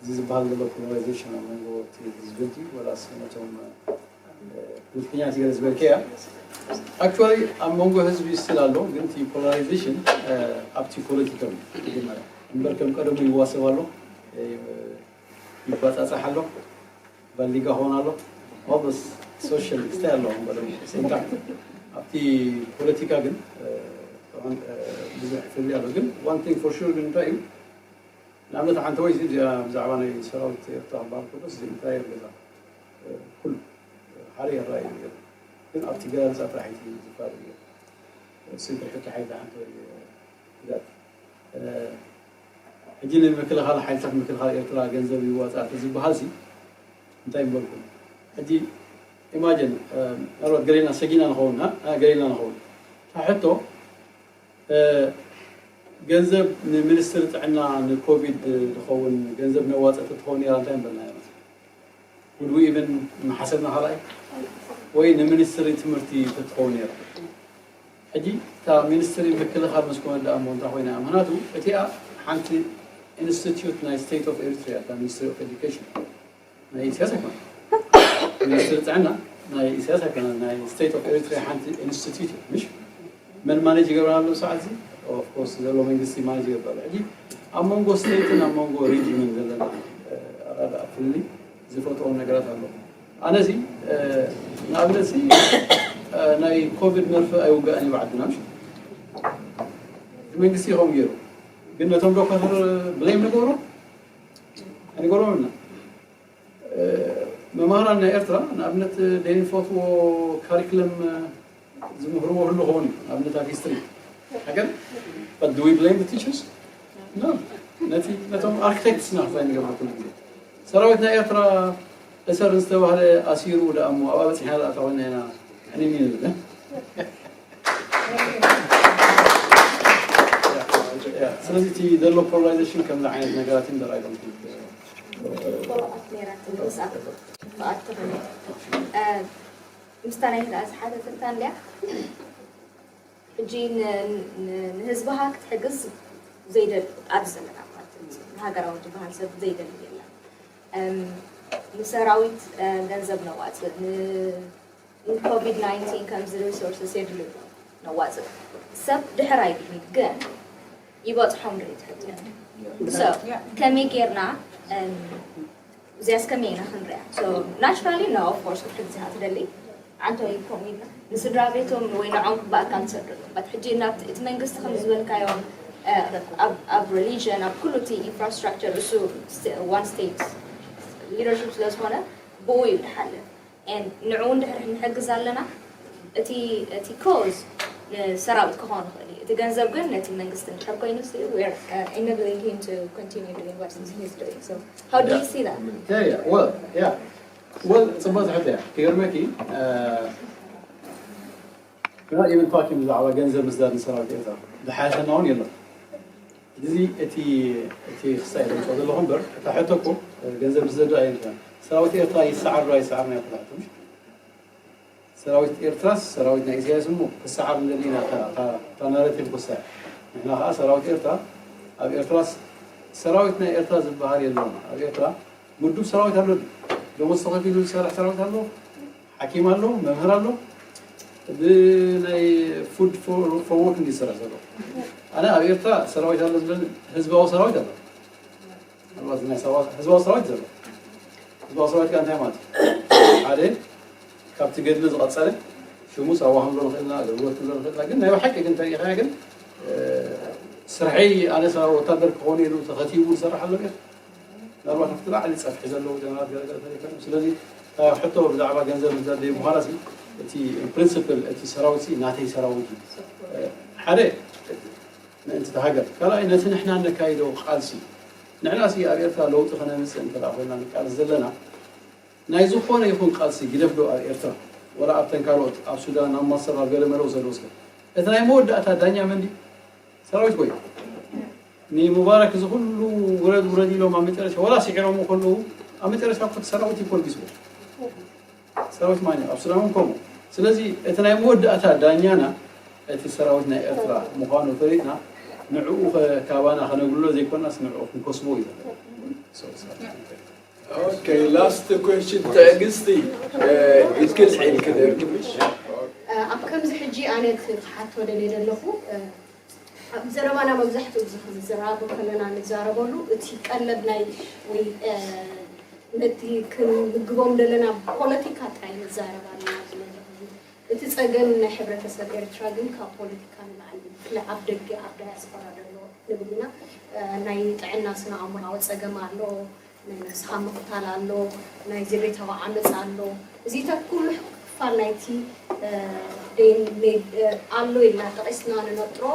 እዚ ዝበሃል ዘሎ ፖላራይዜሽን ኣብ መንጎ እቲ ህዝቢ ድዩ ወላስ ነቶም ፖለቲከኛታት ገለ ዝበልከያ? ኣክቹዋሊ ኣብ መንጎ ህዝቢ ስቲል ኣሎ፣ ግን እቲ ፖላራይዜሽን ኣብቲ ፖለቲካዊ መጀመርያ እምበር ከም ቀደሙ ይዋሰብ ኣሎ፣ ይባፃፃሕ ኣሎ፣ ባሊጋ ኾን ኣሎ፣ ኦልሞስት ሶሻል እንታይ ኣለዎም በለ ኮንታክት ኣብቲ ፖለቲካ ግን ብዙሕ ፍልልይ ኣሎ። ግን ዋን ቲንግ ፎር ሹር ግን እንታይ እዩ ንኣብነት ሓንቲ ወይ እዚ ብዛዕባ ናይ ሰራዊት ኤርትራ ክበሃል ከሎ እዚ ኢንታየር ገዛ ኩሉ ሓደ ይረኣዩ ነይሩ። ግን ኣብቲ ገዛ ጥራሕ እዩ ዝፋለዩ። ሲምፕል ሕቶ ሓይሊ ሓንቲ ወይ ግዛት ሕጂ ንምክልኻል ሓይልታት ምክልኻል ኤርትራ ገንዘብ ይዋፃ ተዝበሃል ሲ እንታይ ምበልኩም? ሕጂ ኢማጅን ምናልባት ገሌና ሰጊና ንኸውን ገሌና ንኸውን እታ ሕቶ ገንዘብ ንሚኒስትሪ ጥዕና ንኮቪድ ዝኸውን ገንዘብ ነዋፀ ተትኸውን ነራ እንታይ ምበልና ኢና? ውድ ዊ ኢቨን ምሓሰብና ካልኣይ ወይ ንሚኒስትሪ ትምህርቲ ተትኸውን ነራ? ሕጂ እታ ሚኒስትሪ ምክልኻል ምስ ኮነት ደኣ እሞ እንታይ ኮይና እያ? ምኽንያቱ እቲኣ ሓንቲ ኢንስቲትዩት ናይ ስቴት ኦፍ ኤሪትሪያ እታ ሚኒስትሪ ኦፍ ኤዱኬሽን ናይ ኢሳያስ ኣይኮነ። ሚኒስትሪ ጥዕና ናይ ኢሳያስ ኣይኮነ፣ ናይ ስቴት ኦፍ ኤሪትሪያ ሓንቲ ኢንስቲትዩት እዩ። ምሽ መን ማኔጅ ይገብራ ኣሎ ሰዓት እዚ? ኦፍኮርስ ዘሎ መንግስቲ ማኔጅ ይገብር። ሕጂ ኣብ መንጎ ስቴትን ኣብ መንጎ ሪጅንን ዘለና ኣረዳእ ፍልልይ ዝፈጥሮ ነገራት ኣሎ። ኣነዚ ንኣብነት ናይ ኮቪድ መርፍእ ኣይውጋእን እዩ ዓድና። መንግስቲ ይኸውን ገይሩ ግን ነቶም ዶክተር ብሌም ንገብሮ ኣይንገብሮም ኢና። መምህራን ናይ ኤርትራ ንኣብነት ደይንፈትዎ ካሪክለም ዝምህርዎ ህሉ ኸውን እዩ። ንኣብነት ኣብ ሂስትሪ ሃገር but do we blame the teachers? No. ነቲ ነቶም ኣርክቴክትስና ክሳይ ንገብር ኩሉ ግዜ ሰራዊት ናይ ኤርትራ እሰር ዝተባህለ ኣሲሩ ደኣ እሞ ኣብኣ በፂሕና ደኣ ተኾይና ኢና ዕንኒ ንብል። ስለዚ እቲ ዘሎ ፖላራይዜሽን ከምዚ ዓይነት ነገራት እምበር ኣይኮንኩን። ፎሎኣፕ ነይራትኒ ምስኣ ክትኣቱ ከላ ምስታ ናይ ህድኣ ዝሓተተታ እንድያ። ሕጂ ንህዝብኻ ክትሕግዝ ዘይደሊ ኣብዚ ዘለና ፓርቲ ንሃገራዊ ዝበሃል ሰብ ዘይደሊ የለን። ንሰራዊት ገንዘብ ነዋፅእ፣ ንኮቪድ ናይንቲን ከምዚ ሪሶርስስ የድልዩ ነዋፅእ። ሰብ ድሕር ኣይድልዩ ግን ይበፅሖም ዶ ይትሕት ከመይ ጌርና እዚያስ ከመይ ኢና ክንሪኣ ናቹራሊ ና ኦፍኮርስ ክትሕግዝ ኢኻ ትደሊ ዓንቶ ይኮም ኢልና ንስድራ ቤቶም ወይ ንዖም ብኣካል ትሰደሉ በት ሕጂ ናብቲ እቲ መንግስቲ ከም ዝበልካዮም ኣብ ሪሊጅን ኣብ ኩሉ እቲ ኢንፍራስትራክቸር እሱ ዋን ስቴት ሊደርሽፕ ስለዝኾነ ብኡ እዩ ድሓልፍ ንዕኡ እንድሕር ንሕግዝ ኣለና እቲ እቲ ኮዝ ንሰራዊት ክኾን ይኽእል እዩ እቲ ገንዘብ ግን ነቲ መንግስቲ እንድሕር ኮይኑ enabling him to continue doing what he's doing so how do you see that? Yeah, yeah. Well, yeah. Well, ጽቡቅ ሕቶ እያ ክገርመኪ not even talking ብዛዕባ ገንዘብ ምስዳድ ንሰራዊት ኤርትራ ብሓሸና እውን የለን እዚ እቲ እቲ ክሳይ ዘምፅኦ ዘለኹ እምበር እታ ሕቶ እኮ ገንዘብ ምስደዱ ኣይንትናን ሰራዊት ኤርትራ ይሰዓር ዶ ኣይሰዓር ናይ ኩላትም ሰራዊት ኤርትራስ ሰራዊት ናይ ኢሳያስ እሞ ክሰዓር እንደሊና እታ ናረቲቭ ክሳይ ንሕና ከዓ ሰራዊት ኤርትራ ኣብ ኤርትራስ ሰራዊት ናይ ኤርትራ ዝበሃል የለውን ኣብ ኤርትራ ምዱብ ሰራዊት ኣሎ ደሞዝ ተኸፊሉ ዝሰርሕ ሰራዊት ኣሎ ሓኪም ኣሎ መምህር ኣሎ ብናይ ፉድ ፎር ወርክ እንዲ ዝሰርሕ ዘሎ ኣነ ኣብ ኤርትራ ሰራዊት ኣሎ ዝብል ህዝባዊ ሰራዊት ኣሎ ህዝባዊ ሰራዊት ዘሎ ህዝባዊ ሰራዊት ከ እንታይ ማለት ሓደ ካብቲ ገድሊ ዝቐፀለ ሽሙ ሳዋ ክንብሎ ንኽእልና ኣገልግሎት ክንብሎ ንኽእልና ግን ናይ ብሓቂ ግን ተሪኢኻዮ ግን ስርሐይ ኣነ ወታደር ክኾን ኢሉ ተኸቲቡ ዝሰርሕ ኣሎ ምናልባት ኣብቲ ላዕሊ ፀፍሒ ዘለዉ ጀነራት ገለገለ ተሪፈ ስለዚ ሕቶ ብዛዕባ ገንዘብ ዘደይ ምዃና እቲ ፕሪንስፕል እቲ ሰራዊት ናተይ ሰራዊት እዩ ሓደ ምእንቲ ሃገር ካልኣይ ነቲ ንሕና ነካይዶ ቃልሲ ንሕና ሲ ኣብ ኤርትራ ለውጢ ከነምፅእ እንተ ኮይና ንቃልስ ዘለና ናይ ዝኾነ ይኹን ቃልሲ ግደፍ ዶ ኣብ ኤርትራ ወላ ኣብተን ካልኦት ኣብ ሱዳን ኣብ ማሰር ኣብ ገለ መለው ዘሎ እስከ እቲ ናይ መወዳእታ ዳኛ መን ድዩ ሰራዊት ወይ ንሙባረክ እዚ ኩሉ ውረድ ውረድ ኢሎም ኣብ መጨረሻ ወላ ስዒሮም ከለዉ ኣብ መጨረሻ ኮት ሰራዊት ይኮልግስዎ ሰራዊት ማን ኣብ ሱዳን እውን ከምኡ ስለዚ እቲ ናይ መወዳእታ ዳኛና እቲ ሰራዊት ናይ ኤርትራ ምዃኑ ፈሊጥና ንዕኡ ካባና ከነግሎ ዘይኮናስ ንዕኡ ክንከስቦ እዩ Okay, last question ትዕግስቲ ኢልክን ዒልክ ነርክምሽ ኣብ ከምዚ ሕጂ ኣነ ክሓቶ ደልየ ዘለኹ ኣብ ዘረባና መብዛሕትኡ እዚ ክንዘራረብ ከለና ንዛረበሉ እቲ ቀለብ ናይ ወይ ነቲ ክንምግቦም ዘለና ፖለቲካ ጥራይ ንዛረብ ኣለና ዝመድረኽ እዚ እቲ ጸገም ናይ ሕብረተሰብ ኤርትራ ግን ካብ ፖለቲካ ንላዕሊ እዩ ብፍላይ ኣብ ደገ ኣብ ዳያስፖራ ዘሎ ንብል ኢና ናይ ጥዕና ስነ ኣእምሮኣዊ ጸገም ኣሎ ናይ ነብስኻ ምቕታል ኣሎ ናይ ዘቤታዊ ዓመጽ ኣሎ እዚታት ኩሉ ክፋል ናይቲ ኣሎ ኢልና ጠቒስና ንነጥሮ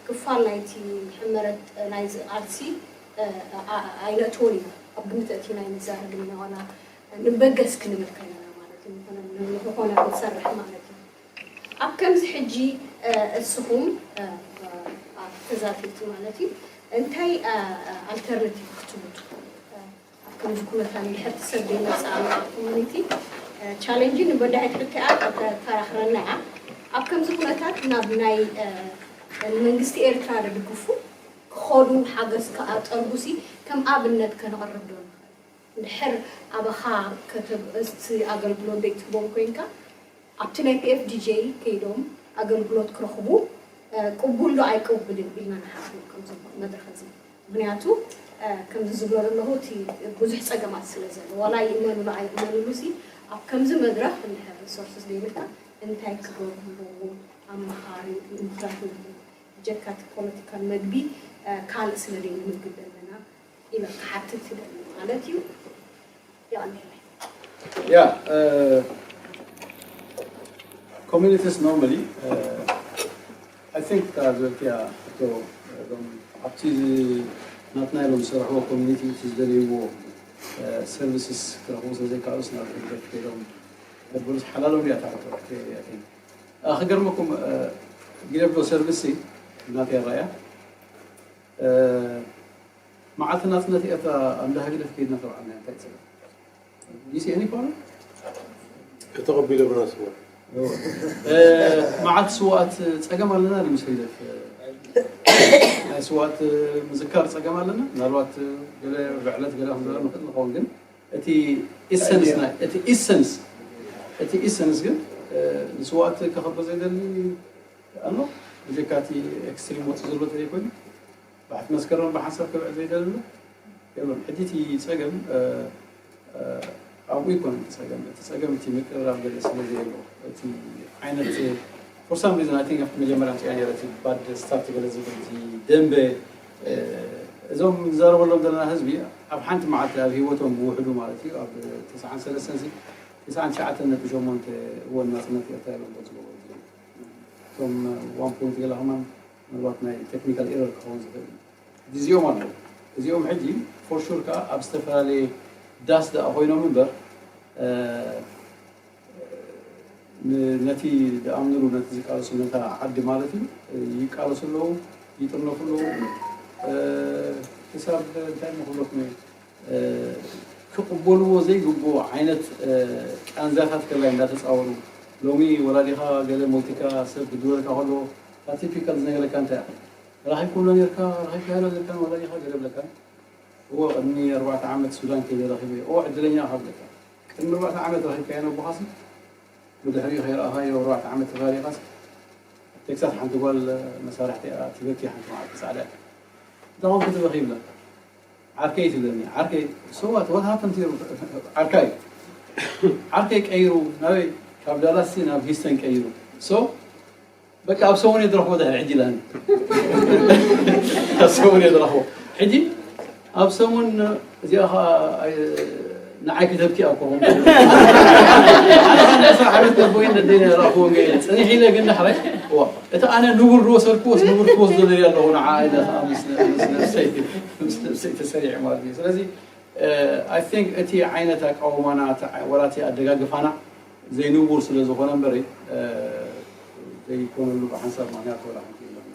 ክፋል ናይቲ ሕመረት ናይዚ ቃልሲ ኣይነእትዎን ኢና ኣብ ግምት ኣእቲና ኣይንዛረብን ኢና ዋላ ንበገስ ክንብል ከለና ማለት እዩ ዝኾነ ንኾነ ክንሰርሕ ማለት እዩ ኣብ ከምዚ ሕጂ እስኹም ተዛተይቲ ማለት እዩ እንታይ ኣልተርናቲቭ ክትብሉ ትኽእሉ ኣብ ከምዚ ኩነታ እንድሕር ትሰብ ዘይመፅእ ኣሎ ኣብ ኮሚኒቲ ቻሌንጅ ንበዳሒት ሕቲኣ ተከራኽረና እያ ኣብ ከምዚ ኩነታት ናብ ናይ መንግስቲ ኤርትራ ድድግፉ ክኸዱ ሓገዝ ከኣጠርጉሲ ከም ኣብነት ከነቕርብ ዶ ንኽእል እንድሕር ኣባኻ እቲ ኣገልግሎት ዘይትህቦም ኮይንካ ኣብቲ ናይ ፒኤፍዲጄ ከይዶም ኣገልግሎት ክረኽቡ ቅቡል ዶ ኣይቅቡልን ኢልና ንሓስብ ከምዚ መድረኽ እዚ። ምክንያቱ ከምዚ ዝብሎ ዘለኹ እቲ ብዙሕ ጸገማት ስለ ዘሎ ዋላ ይእመኑሉ ኣይእመኑሉ ሲ ኣብ ከምዚ መድረኽ እንድሕር ሪሶርስስ ዘይብልካ እንታይ ክገብሩ ኣለዎም ኣማኻሪ ምኽራት ንህቡ ብጀካ እቲ ፖለቲካል መግቢ ካልእ ስለ ዘይንምግብ ዘለና ኢለ ክሓትት ይደሊ ማለት እዩ። የቐንየለይ። Yeah, uh, communities normally, uh, I think uh, ዝበልክያ ሕቶ እዞም ኣብቲ ናትና ኢሎም ዝሰርሕዎ ኮሚኒቲ እቲ ዝደልይዎ ሰርቪስስ ክረኽቡ ስለዘይከኣሉስ ናብ ህግደፍ ከይዶም ዘበሉስ ሓላሎም እያ እታ ሕቶ። ክገርመኩም ጊደብዶ ሰርቪስ ናተይ ኣራእያ መዓልቲ ናጽነት ኤርትራ ኣብ እንዳ ህግደፍ ከይድና ተባዕልና እንታይ ጸገም? Do you see any problem? ከተቐቢሎ ብራስዎ መዓልቲ ስዋኣት ጸገም ኣለና ድ ምስ ህግደፍ ናይ ስዋኣት ምዝካር ጸገም ኣለና። ምናልባት ገለ ብዕለት ገለ ክንዘረ ንኽእል ንኸውን ግን እቲ ኢሰንስ ናይ እቲ ኢሰንስ እቲ ኢሰንስ ግን ንስዋኣት ከኸብር ዘይደሊ ኣሎ ብጀካ እቲ ኤክስትሪም ወፂ ዘሎ ተዘይኮይኑ ባሕቲ መስከረም ብሓንሳብ ክብዕል ዘይደሊ ኣሎ የብሉን። ሕጂ እቲ ፀገም ኣብኡ ይኮነ እቲ ፀገም እቲ ፀገም እቲ ምቅርራብ ገለ ስለ ዘየሎ እቲ ዓይነት for some reason I think ኣብቲ መጀመርያ ኣምፅያ ነይረ እቲ bad start ገለ ዝብል እቲ ደንበ እዞም ንዛረበሎም ዘለና ህዝቢ ኣብ ሓንቲ መዓልቲ ኣብ ሂወቶም ብውሕዱ ማለት እዩ ኣብ ተስዓን ሰለስተን ሲ ተስዓን ትሽዓተን ነጥቢ ሸሞንተ እወን ናፅነት ኤርትራ ኢሎም ዝገበሩ እቶም one point ገለ ከማን ምናልባት ናይ technical error ክኸውን ዝኽእል እዩ። እዚኦም ኣለዉ። እዚኦም ሕጂ for sure ከዓ ኣብ ዝተፈላለየ ዳስ ደኣ ኮይኖም እምበር ነቲ ዝኣምንሉ ነቲ ዝቃለሱ ነታ ዓዲ ማለት እዩ ይቃለሱ ኣለዉ፣ ይጥርነፉ ኣለዉ። ክሳብ እንታይ ንክብለኩም እየ ክቕበልዎ ዘይግብኡ ዓይነት ቃንዛታት ከላይ እንዳተፃወሩ ሎሚ ወላዲኻ ገለ ሞይትካ ሰብ ክድወለካ ከሎ እታ ቲፒካል ዝነገረካ እንታይ እያ ረኺብኩምሎ ነርካ ረኺብካዮ ነርካ ወላዲኻ ገለ ብለካ እዎ ቅድሚ ኣርባዕተ ዓመት ሱዳን ከይደ ረኺበ እዎ ዕድለኛ ኢኻ ብለካ ቅድሚ ኣርባዕተ ዓመት ረኺብካዮ ነቦኻሲ ብድሕሪኡ ከይረኣኻዮ ኣርባዕተ ዓመት ተፋሪኻስ ቴክሳስ ሓንቲ ጓል መሳርሕቲ እያ ትበኪ ሓንቲ መዓልቲ ፃዕዳ እያ እንታይ ኮንኩ ትበኺ ይብላ ዓርከይ ትብለኒ ዓርከይ so what what happened to your ዓርካይ ዓርከይ ቀይሩ ናበይ ካብ ዳላስ ናብ ሂስተን ቀይሩ so በቃ ኣብ ሰሙን እየ ዝረኽቦ ድሕሪ ሕጂ ኢላኒ ኣብ ሰሙን እየ ዝረኽቦ ሕጂ ኣብ ሰሙን እዚኣ ከዓ ንዓይ ክተብኪ ኣብ ኮኹም ዓመት ነቦይ ነደይ ረእኽዎ ገይረ ፅኒሕ ኢለ ግን ዳሕራይ እቲ ኣነ ንቡር ዝወሰድኩዎስ ንቡር ክወስዶ ደልየ ኣለኹ ንዓ ኢለ ከዓ ምስ ነብሰይ ምስ ነብሰይ ተሰሪዐ ማለት እዩ ስለዚ I think እቲ ዓይነት ኣቃውማና ወላ እቲ ኣደጋግፋና ዘይንቡር ስለ ዝኾነ እምበሪ ዘይኮነሉ ብሓንሳብ ምክንያት ወላ ሓንቲ የለን።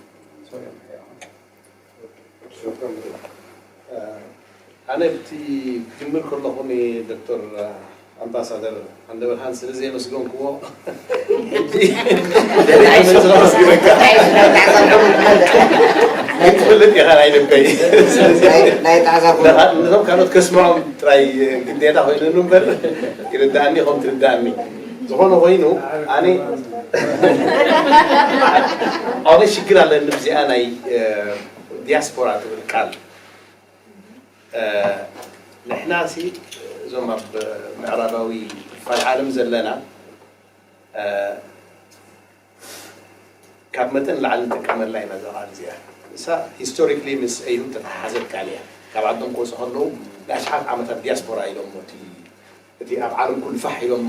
ኣነ ብቲ ክጅምር ከለኹ ንዶክተር ኣምባሳደር ኣንደበርሃን ስለ ዘየመስገንክዎ ኣይትፈልጥ ኢኻ ናይ ልበይ ነቶም ካልኦት ከስምዖም ጥራይ ግዴታ ኮይኑሉ እምበር ይርዳእኒ ከም ትርዳእኒ ዝኾነ ኮይኑ ኣነ ኣነ ሽግር ኣለኒ ብዚኣ ናይ ዲያስፖራ ትብል ቃል ንሕና ሲ እዞም ኣብ ምዕራባዊ ክፋል ዓለም ዘለና ካብ መጠን ላዕሊ ንጥቀመላ ኢና እዛ ቃል እዚኣ እሳ ሂስቶሪክሊ ምስ ኣይሁድ ተተሓሓዘት ቃል እያ ካብ ዓዶም ክወፁ ከለዉ ንኣሽሓት ዓመታት ዲያስፖራ ኢሎም እቲ እቲ ኣብ ዓለም ኩሉ ፋሕ ኢሎም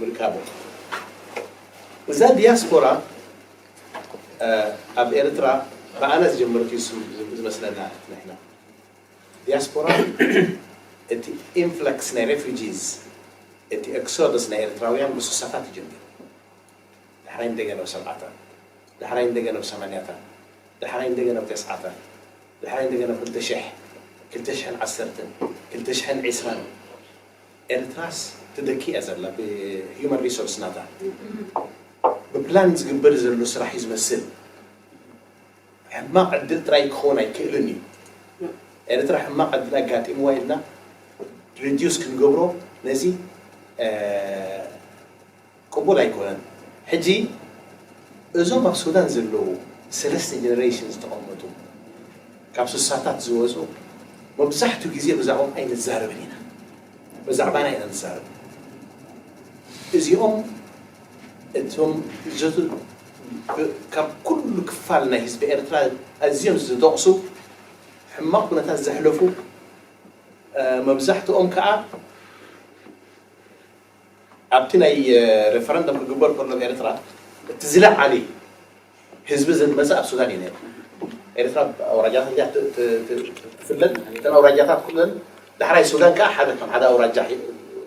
ምርካቦም እዛ ዲያስፖራ ኣብ ኤርትራ ብኣነ ዝጀመረት እዩ ዝመስለና ንሕና ዲያስፖራ እቲ influx ናይ refugees እቲ exodus ናይ ኤርትራውያን ብስሳታት ይጀምር ዳሕራይ እንደገና ኣብ ሰብዓታት ዳሕራይ እንደገና ኣብ ሰማንያታት ዳሕራይ እንደገና ኣብ ተስዓታት ዳሕራይ እንደገና ኣብ ክልተ ሽሕ ክልተ ሽሕን ዓሰርተን ክልተ ሽሕን ዕስራን ኤርትራስ ትደኪ እያ ዘላ ብ human resource ናታ ብፕላን ዝግበር ዘሎ ስራሕ እዩ ዝመስል ሕማቕ ዕድል ጥራይ ክኸውን ኣይክእልን እዩ ኤርትራ ሕማቕ ዕድል ኣጋጢምዋ ኢልና reduce ክንገብሮ ነዚ ቅቡል ኣይኮነን ሕጂ እዞም ኣብ ሱዳን ዘለዉ ሰለስተ ጀነሬሽን ዝተቐመጡ ካብ ስሳታት ዝወፁ መብዛሕትኡ ግዜ ብዛዕባኦም ኣይንዛረብን ኢና። ብዛዕባና ኢና ንዛረብ። እዚኦም እቶም ዘት ካብ ኩሉ ክፋል ናይ ህዝቢ ኤርትራ ኣዝዮም ዝደቕሱ ሕማቕ ኩነታት ዘሕለፉ መብዛሕትኦም ከዓ ኣብቲ ናይ ሬፈረንደም ክግበር ከሎ ኣብ ኤርትራ እቲ ዝለዓለ ህዝቢ ዝመፀ ኣብ ሱዳን እዩ ነይሩ። ኤርትራ ኣውራጃታት እያ ትፍለጥ። እተን ኣውራጃታት ኩለን ዳሕራይ ሱዳን ከዓ ሓደ ከም ሓደ ኣውራጃ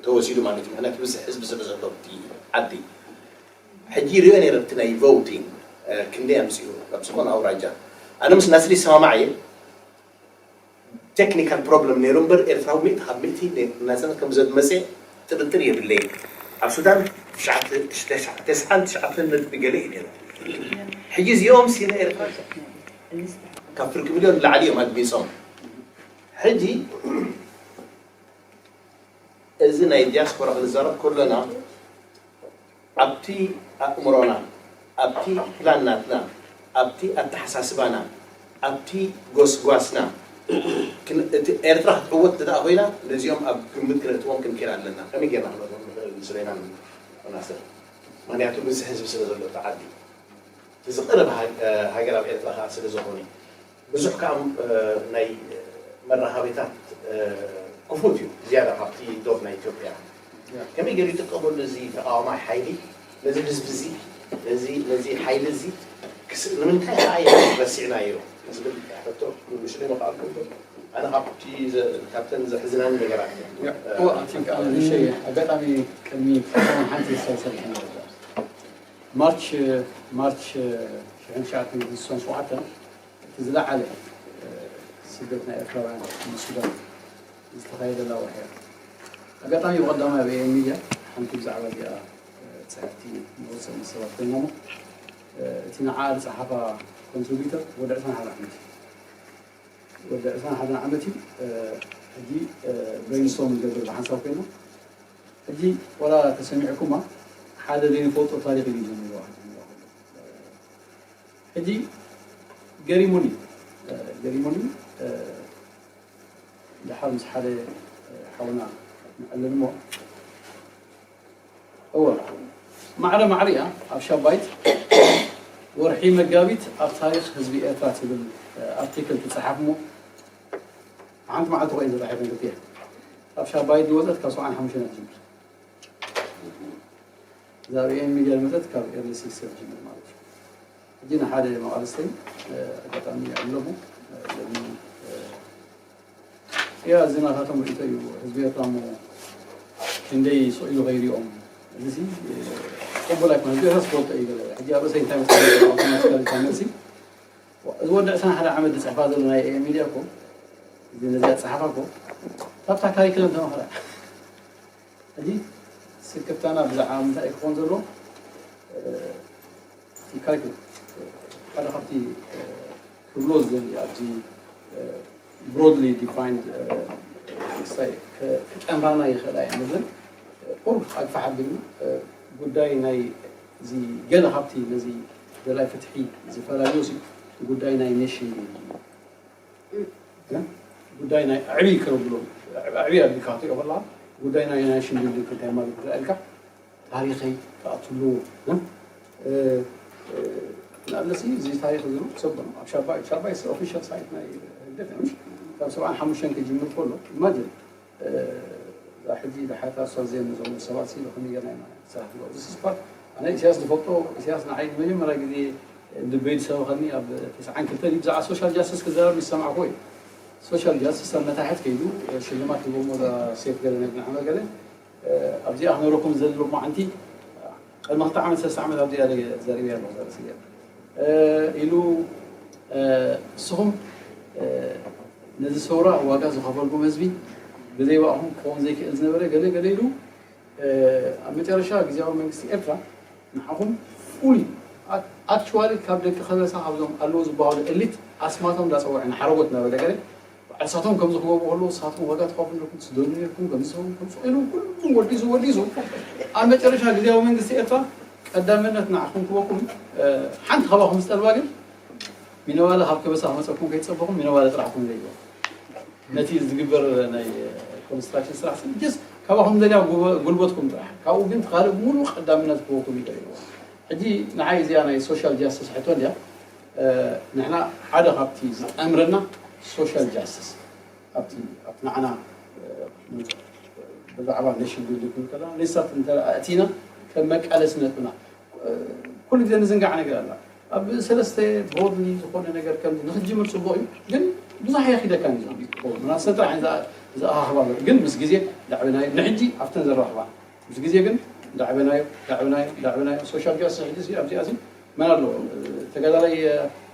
ተወሲዱ ማለት እዩ። ምክንያቱ ብዙሕ ህዝቢ ስለ ዘሎ እቲ ዓዲ ሕጂ ይሪኦ ነይረ እቲ ናይ ቮቲንግ ክንደይ ኣምፅኡ ኣብ ዝኾነ ኣውራጃ። ኣነ ምስ ናስሪ ይሰማማዕ እየ። ቴክኒካል ፕሮብለም ነይሩ እምበር ኤርትራዊ ሚእቲ ካብ ሚእቲ ናፅነት ከም ዘመፀ ጥርጥር የብለይን። ኣብ ሱዳን ተስዓን ትሽዓተን ነጥቢ ገለ እዩ ነይሩ። ሕጂ እዚኦም ሲነ ኤርትራ ካብ ፍርቂ ሚልዮን ንላዕሊ እዮም ኣድሚፆም። ሕጂ እዚ ናይ ዲያስፖራ ክንዛረብ ከሎና ኣብቲ ኣእምሮና፣ ኣብቲ ፕላን ናትና፣ ኣብቲ ኣተሓሳስባና፣ ኣብቲ ጎስጓስና እቲ ኤርትራ ክትዕወት እንተ ኮይና ነዚኦም ኣብ ግምት ክነእትዎም ክንክእል ኣለና። ከመይ ጌርና ክነእትዎም ንኽእል ምስለና ንናስር? ምክንያቱ ብዙሕ ህዝቢ ስለ ዘሎ እቲ ዓዲ እቲ ዝቐረበ ሃገር ኣብ ኤርትራ ከዓ ስለ ዝኾነ ብዙሕ ከዓ ናይ መራኸቢታት ክፉት እዩ ዝያዳ ካብቲ ዶብ ናይ ኢትዮጵያ። ከመይ ገይሩ ይጥቀመሉ እዚ ተቃዋማይ ሓይሊ ነዚ ህዝቢ እዚ ነዚ ነዚ ሓይሊ እዚ ንምንታይ ከዓ ረሲዕናዮ ዝብል ሕቶ ምሽለ መኽኣልኩ። ኣነ ካብቲ ካብተን ዘሕዝናኒ ነገራት ኣጋጣሚ ቅድሚ ሓንቲ ዝሰብሰብ ማርች ማርች ሽሕን ትሽዓተን ስሳን ሸውዓተን እቲ ዝለዓለ ስደት ናይ ኤርትራውያን ንሱዳን ዝተኻየደላ ወርሒ እያ። ኣጋጣሚ ብቐዳማይ ኣብ ኤኤም ሚድያ ሓንቲ ብዛዕባ እዚኣ ፅሕፍቲ ንወሰኑ ሰባት ኮይና እሞ እቲ ንዓ ዝፀሓፋ ኮንትሪቢተር ወዲ ዕስራን ሓደ ዓመት እዩ። ወዲ ዕስራን ሓደን ዓመት እዩ። ሕጂ ብሬንስቶርም ንገብር ብሓንሳብ ኮይና ሕጂ ዋላ ተሰሚዕኩማ ሓደ ዘይንፈልጦ ታሪክ እዩ ጀሚርዋ። ሕጂ ገሪሙኒ ገሪሙኒ ድሓር ምስ ሓደ ሓውና ንዕልል እሞ እወ ማዕረ ማዕረ እያ ኣብ ሻባይት ወርሒ መጋቢት ኣብ ታሪክ ህዝቢ ኤርትራ ትብል ኣርቲክል ትፀሓፍ እሞ ሓንቲ መዓልቲ ኮይኑ ዝረሓ ይፈልጥ እየ ኣብ ሻባይት ዝወፀት ካብ ሰብዓን ሓሙሽተን ትጅምር እዛ ሪኤን ሚድያ ዝመፀት ካብ ኤርሊ ሲክስቲ ትጅምር ማለት እዩ ሕጂ ንሓደ መቃልስተይ ኣጋጣሚ ኣለኹ ያ እዚ ናታቶም ርእቶ እዩ ህዝቢ ኤርትራ እሞ ክንደይ ስቕ ኢሉ ከይሪኦም እዚ ቅቡል ኣይኮነ ህዝቢ ኤርትራ ዝፈልጦ እዩ ገለ ሕጂ ኣብ ርእሰይ እንታይ መፅእ ኣውቶማቲካሊ እታ መልሲ እዚ ወዲ ዕስራን ሓደ ዓመት ዝፅሕፋ ዘሎ ናይ ኤ ሚድያ እኮ እዚ ነዚ ኣፀሓፋ እኮ ካብታ ካሪክለም ተመኸራ ሕጂ ስክፍታና ብዛዕባ ምንታይ ክኾን ዘለዎ ይካይዱ ሓደ ካብቲ ክብሎ ዝደሊ ኣብዚ ብሮድሊ ዲፋይንድ ክጠምራና ይኽእላ እየ ንብል ቁሩብ ኣግፋሕ ኣቢልና ጉዳይ ናይ እዚ ገለ ካብቲ ነዚ ደላይ ፍትሒ ዝፈላልዮ ሲ ጉዳይ ናይ ኔሽን ቢልዲንግ ጉዳይ ናይ ኣዕብይ ከብሎ ኣዕብይ ኣቢልካ ክትሪኦ ከለካ ጉዳይ ናይ ኔሽን ቢልዲንግ እንታይ ማለት ይኽእል ኢልካ ታሪኸይ ክኣቱ ኣለዎ ንኣብነት እዚ ታሪክ ዝሩ ክሰበ ኣብ ሻባይ ሻባይ ኦፊሻል ሳይት ናይ ህግደፍ እዩ ካብ ሰብዓን ሓሙሽተን ክጅምር ከሎ ኢማጅን እዛ ሕጂ ድሓታ እሷ ዜን ነዞም ሰባት ሲ ከመይ ጌርና ኢና ስራሕ ትገብሩ እዚ ስፓርት ኣነ ኢሳያስ ዝፈልጦ ኢሳያስ ንዓይ ንመጀመርያ ግዜ ልበይ ዝሰበኸኒ ኣብ ተስዓን ክልተን እዩ ብዛዕባ ሶሻል ጃስቲስ ክዛረብ ምስ ሰማዕኩ እዩ ሶሻል ጃስቲስ ኣብ መታሕት ከይዱ ሽልማት ሂቦሞ ሴፍ ገለ ናይ ብንዓመር ገለ ኣብዚኣ ክነብረኩም ዘለኩም ዓንቲ ቅድሚ ክልተ ዓመት ሰለስተ ዓመት ኣብዚኣ ዘርእዩ ኣለኹ ዘርእስያ ኢሉ ንስኹም ነዚ ሰውራ ዋጋ ዝኸፈልኩም ህዝቢ ብዘይባእኹም ክኸውን ዘይክእል ዝነበረ ገለ ገለ ኢሉ ኣብ መጨረሻ ግዜያዊ መንግስቲ ኤርትራ ንዓኹም ፉሊ ኣክቹዋሊ ካብ ደቂ ከበሳ ካብዞም ኣለዉ ዝበሃሉ ኤሊት ኣስማቶም እንዳፀውዐ ንሓረጎት እናበለ ገለ ባዕልሳቶም ከምዚ ክገብሩ ከለዉ ንስኻትኩም ዋጋ ትኸፍሉ ነርኩም ትስደዱ ነርኩም ከምዚ ትኸውን ከምዚ ኢሉ ኩሉ ወዲሱ ወዲሱ ኣብ መጨረሻ ግዜያዊ መንግስቲ ኤርትራ ቀዳምነት ንዓኹም ክበኩም። ሓንቲ ካባኹም ዝጠልባ ግን ሚነባለ ካብ ከበሳ ክመፀኩም ከይፀበኹም ሚነባለ ጥራሕኩም ዘይዎ ነቲ ዝግበር ናይ ኮንስትራክሽን ስራሕ ስ ስ ካባኹም ዘድያ ጉልበትኩም ጥራሕ። ካብኡ ግን ካልእ ሙሉ ቀዳምነት ክበኩም ይደልዎ። ሕጂ ንዓይ እዚኣ ናይ ሶሻል ጃስቲስ ሕቶ እንዲያ። ንሕና ሓደ ካብቲ ዝጠምረና ሶሻል ጃስቲስ ኣብቲ ኣብቲ ንዓና ብዛዕባ ኔሽን ቢልዲንግ ክንከላ ሪሳርት እንተ ኣእቲና ከም መቃለሲ ነጥብና። ኩሉ ግዜ ንዝንጋዕ ነገር ኣላ። ኣብ ሰለስተ ብሮድሊ ዝኾነ ነገር ከም ንክትጅምር ፅቡቅ እዩ፣ ግን ብዙሕ የኪደካ እዩ ዝኸውን። ምናልባት ሰንትራ ዓይን ዝኣ- ዝኣኻኽባ ኣሎ። ግን ምስ ግዜ ዳዕበናዮ ንሕጂ ኣብተን ዘራኽባ ምስ ግዜ ግን ዳዕበናዮ ዳዕበናዮ ዳዕበናዮ ሶሻል ጃስቲስ ሕጂ ኣብዚ ኣብዚ መን ኣሎ? ተጋዳላይ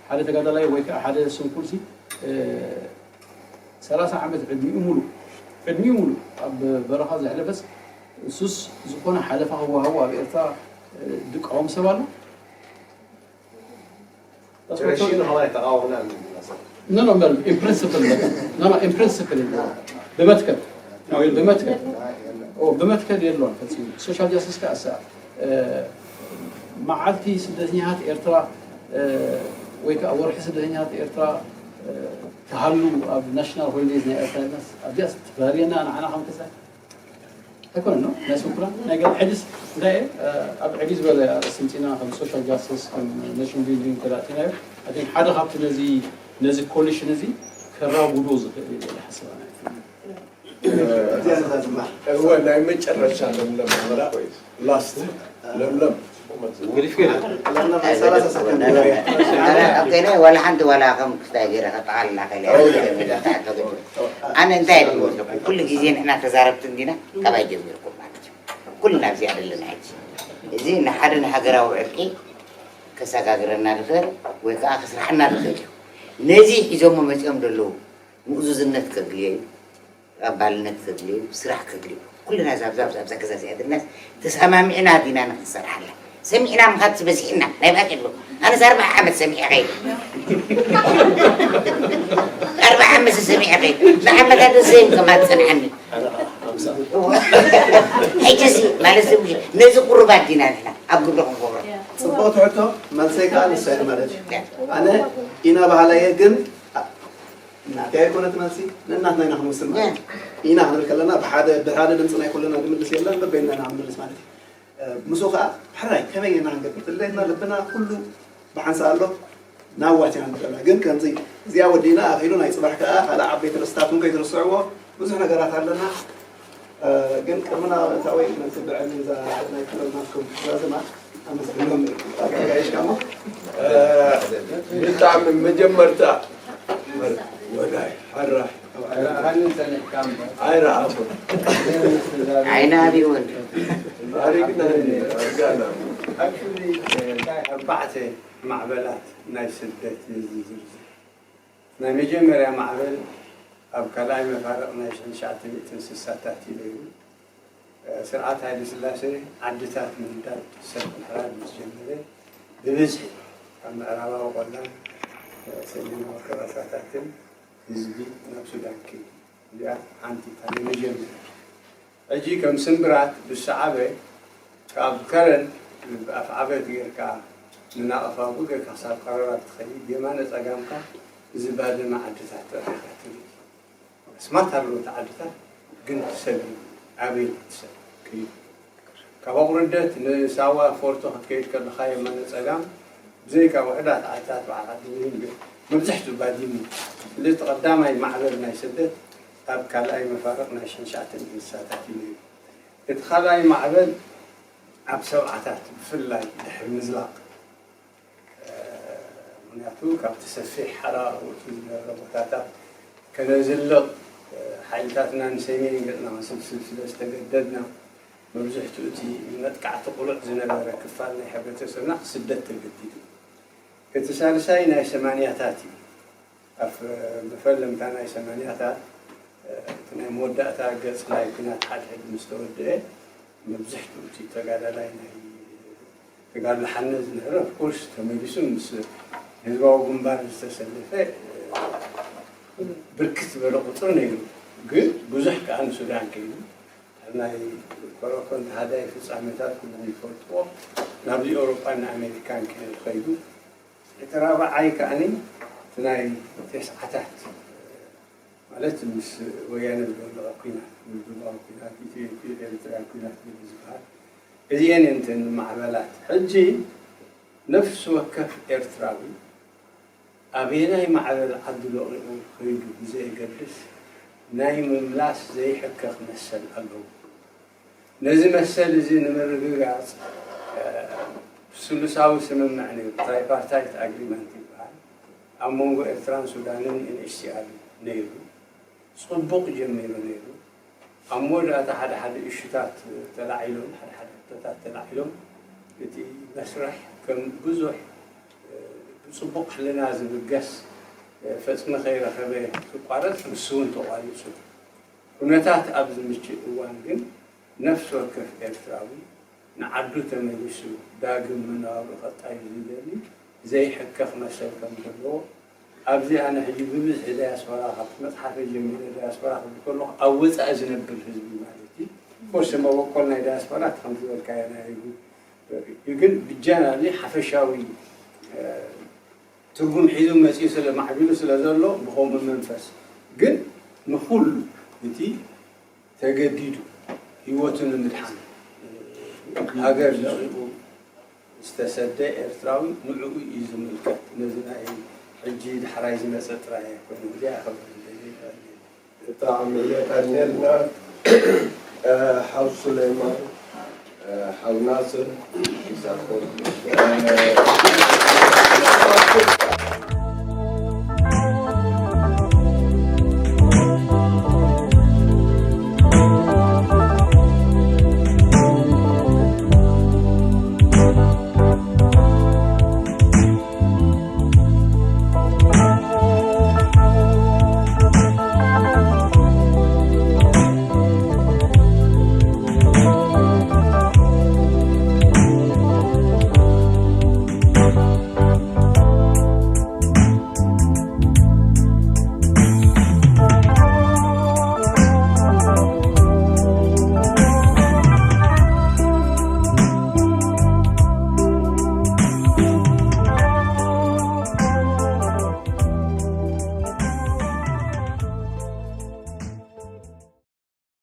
ሓደ ተጋዳላይ ወይ ከዓ ሓደ ስንኩልሲ ሰላሳ ዓመት ዕድሚኡ ሙሉ ዕድሚኡ ሙሉ ኣብ በረኻ ዘሕለፈስ እሱስ ዝኾነ ሓለፋ ክወሃቡ ኣብ ኤርትራ ድቃወም ሰብ ኣሎ? ረሺድ ኸማይ ተቃወምና ንብል ኢና ሰብ። ኖ ኖ በር ኢን ፕሪንስፕል ኖ ኖ ኢን ፕሪንስፕል ብመትከል ብመትከል ኦ ብመትከል የለውን ፈፂሙ። ሶሻል ጃስቲስ ከኣ እሳ መዓልቲ ስደተኛታት ኤርትራ ወይ ከዓ ወርሒ ስደተኛታት ኤርትራ ትሃሉ ኣብ ናሽናል ሆሊዴይስ ናይ ኤርትራ ኢልናስ ኣብዚኣስ ትባህርየና ንዓና ከም ክሳይ ኣይኮነን ነው ናይ ስንኩላን ናይ ገለ ሕጅስ እንታይ እየ ኣብ ዕብይ ዝበለ ኣርእስቲ ምፂና ከም ሶሻል ጃስቲስ ከም ኔሽን ቢልዲንግ ተላእቲናዮ ኣን ሓደ ካብቲ ነዚ ነዚ ኮሊሽን እዚ ከራጉዶ ዝኽእል እዩ ዝሓስብ ኣነ እወ ናይ መጨረሻ ለምለም ኣመራ ላስት ለምለም ገለ ዋላ ሓንቲ ዋላ ከም ክስታይ ገይረ ከጠቓልላ ከለ ኣነ እንታይ ድመስለኩም ኩሉ ግዜ ንሕና ተዛረብቲ እንዲና ካባይ ጀሚርኩም ማለት እዩ ኩልና ኣብዚኣ ዘለና ሕጂ እዚ ንሓደ ንሃገራዊ ዕርቂ ከሰጋግረና ዝኽእል ወይ ከዓ ክስራሕና ዝኽእል እዩ ነዚ ሒዞሞ መፂኦም ዘለዉ ምእዙዝነት ከድልዮ እዩ ቀባልነት ከድልዮ ስራሕ ከድልዮ ኩልና ዛብዛብ ዛብዛ ገዛ እዚኣ ድናስ ተሰማሚዕና ዲና ንክንሰርሓላ ሰሚዕና ምኻድ ዝበዚሕና ናይ ብሓቂ ኣሎ ኣነስ ኣርባዓ ዓመት ሰሚዐ ከይደ ኣርባዓ ዓመት ሰሚዐ ከይደ ንዓመታት ዘይም ከማት ፀንዓኒ ሕጂ እዚ ማለት ነዚ ቁሩባት ዲና ንሕና ኣብ ግብሪ ክንገብሮ ፅቡቅ ትሕቶ መልሰይ ከዓ ንሳይ ማለት እዩ ኣነ ኢና ባህላየ ግን ናተይ ኣይኮነት መልሲ ነናትና ኢና ክንወስን ማለት ኢና ክንብል ከለና ብሓደ ብሓደ ድምፂ ናይ ኩልና ንምልስ የለን በበይንና ኢና ክንምልስ ማለት እዩ ምስኡ ከዓ ሕራይ ከመይ ኢና ክንገብር ድሌትና ልብና ኩሉ ብሓንሳ ኣሎ ናብ ዋት ኢና ንብለና ግን ከምዚ እዚኣ ወዲእና ኣኺሉ ናይ ፅባሕ ከዓ ካልእ ዓበይቲ ርስታት እውን ከይትርስዕዎ ብዙሕ ነገራት ኣለና ግን ቅድሚ ናብታ ወይ ነቲ ብዕሊ እዛ ናይ ክለብ ናትኩም ትዛዝማ ኣመስግኖም ኣጋይሽካሞ ብጣዕሚ መጀመርታ ወላይ ሓራይ ኣይረኣኹ ዓይና ኣቢሉ ወንድ ማሪግና ኣርጋና ኣርባዕተ ማዕበላት ናይ ስደት ዝዝርዝር ናይ መጀመርያ ማዕበል ኣብ ካልኣይ መፋርቕ ናይ ሽሕን ትሽዓተ ሚእትን ስሳታት እዩ ነይሩ። ስርዓት ሃይለ ስላሴ ዓድታት ምንዳድ ሰብ ምሕራድ ምስ ጀመረ ብብዝሒ ካብ ምዕራባዊ ቆላን ሰሜናዊ ከበሳታትን ህዝቢ ናብ ሱዳን ከይዱ። እዚኣ ሓንቲ እታ ናይ መጀመርያ ሕጂ ከም ስምብራት ብሰዓበ ካብ ከረን ብኣፍዓበት ጌርካ ንናቕፋ ኣውግእ ጌርካ ክሳብ ቀረባ ትኸይድ የማነ ጸጋምካ እዚ ባድመ ዓድታት ጥራሕ ኢኻ ትርኢ። ኣስማት ኣለዎ እቲ ዓድታት ግን ሰብ ኣበይ ሰብ ከይዱ ካብ ኣቑርደት ንሳዋ ፎርቶ ክትከይድ ከለኻ የማነ ጸጋም ብዘይካ ውሑዳት ዓድታት በዓል ዓዲ መብዝሕትኡ ባዲሙ ስለዚ እቲ ቀዳማይ ማዕበል ናይ ስደት ኣብ ካልኣይ መፋርቕ ናይ ሽሕን ትሽዓተ ሚእትን ስሳታት እዩ ነይሩ። እቲ ካልኣይ ማዕበል ኣብ ሰብዓታት ብፍላይ ድሕሪ ምዝላቕ ምኽንያቱ ካብቲ ሰፊሕ ሓራ ወቱ ዝነበረ ቦታታት ከነዝልቕ ሓይልታትና ንሰሜን ገፅና ክንስብስብ ስለ ዝተገደድና መብዝሕትኡ እቲ መጥቃዕቲ ቁሉዕ ዝነበረ ክፋል ናይ ሕብረተሰብና ክስደድ ተገዲዱ። እቲ ሳልሳይ ናይ ሰማንያታት እዩ። ኣብ መፈለምታ ናይ ሰማንያታት እቲ ናይ መወዳእታ ገፅ ናይ ኲናት ሓድሕድ ምስ ተወድአ መብዝሕትኡ እቲ ተጋዳላይ ናይ ተጋድሎ ሓነ ዝነበረ ኦፍኮርስ ተመሊሱ ምስ ህዝባዊ ግንባር ዝተሰለፈ ብርክት ዝበለ ቁፅሪ ነይሩ። ግን ብዙሕ ከዓ ንሱዳን ከይዱ ናይ ኮረኮንት ሃዳይ ፍጻሜታት ኩሎም ይፈልጥዎ ናብዚ ኤውሮጳን ኣሜሪካን ከይዱ። እቲ ራብዓይ ከኣኒ እቲ ናይ ተስዓታት ማለት ምስ ወያነ ዝወደቐ ኩናት፣ ውድባዊ ኩናት፣ ኢትዮጵያ ኤርትራ ኩናት ዝብል ዝበሃል እዚአን እየን እተን ማዕበላት። ሕጂ ነፍሲ ወከፍ ኤርትራዊ ኣበየናይ ማዕበል ዓዲ ለቒቑ ከይዱ ብዘየገድስ ናይ ምምላስ ዘይሕከኽ መሰል ኣለዎ። ነዚ መሰል እዚ ንምርግጋጽ ስሉሳዊ ስምምዕ ነይሩ፣ ትራይፓርታይት ኣግሪመንት ይበሃል። ኣብ መንጎ ኤርትራን ሱዳንን ኤንኤችሲኣር ነይሩ። ጽቡቕ ጀሚሩ ነይሩ። ኣብ መወዳእታ ሓደ ሓደ እሹታት ተላዒሎም፣ ሓደ ሓደ ሕቶታት ተላዒሎም እቲ መስርሕ ከም ብዙሕ ብጽቡቕ ሕልና ዝብገስ ፈጽሚ ከይረኸበ ክቋረጽ ንሱ እውን ተቋሪጹ። ኩነታት ኣብ ዝምችእ እዋን ግን ነፍሲ ወከፍ ኤርትራዊ ንዓዱ ተመሊሱ ዳግም መነባብሮ ከጣይሽ ዝደሊ ዘይሕከኽ መሰል ከም ዘለዎ ኣብዚ ኣነ ሕጂ ብብዝሒ ዳያስፖራ ካብቲ መጽሓፈይ ጀሚረ ዳያስፖራ ክብል ከለኹ ኣብ ወጻኢ ዝነብር ህዝቢ ማለት እዩ። ኮርስ መበቆል ናይ ዳያስፖራ እቲ ከምቲ ዝበልካዮ ናይ ግን ብጀነራሊ ሓፈሻዊ ትርጉም ሒዙ መፂኡ ስለ ማዕቢሉ ስለ ዘሎ ብኸምኡ መንፈስ ግን ንኹሉ እቲ ተገዲዱ ህይወቱ ንምድሓን ሃገር ለቒቑ ዝተሰደ ኤርትራዊ ንዕኡ እዩ ዝምልከት። ነዚ ናይ ሕጂ ዳሕራይ ዝመፀ ጥራይ ኣይኮነን። እዚኣ ክብል ደልየ። ብጣዕሚ የቐንየልና ሓው ሱሌማን፣ ሓው ናስር፣ ኢሳኮ።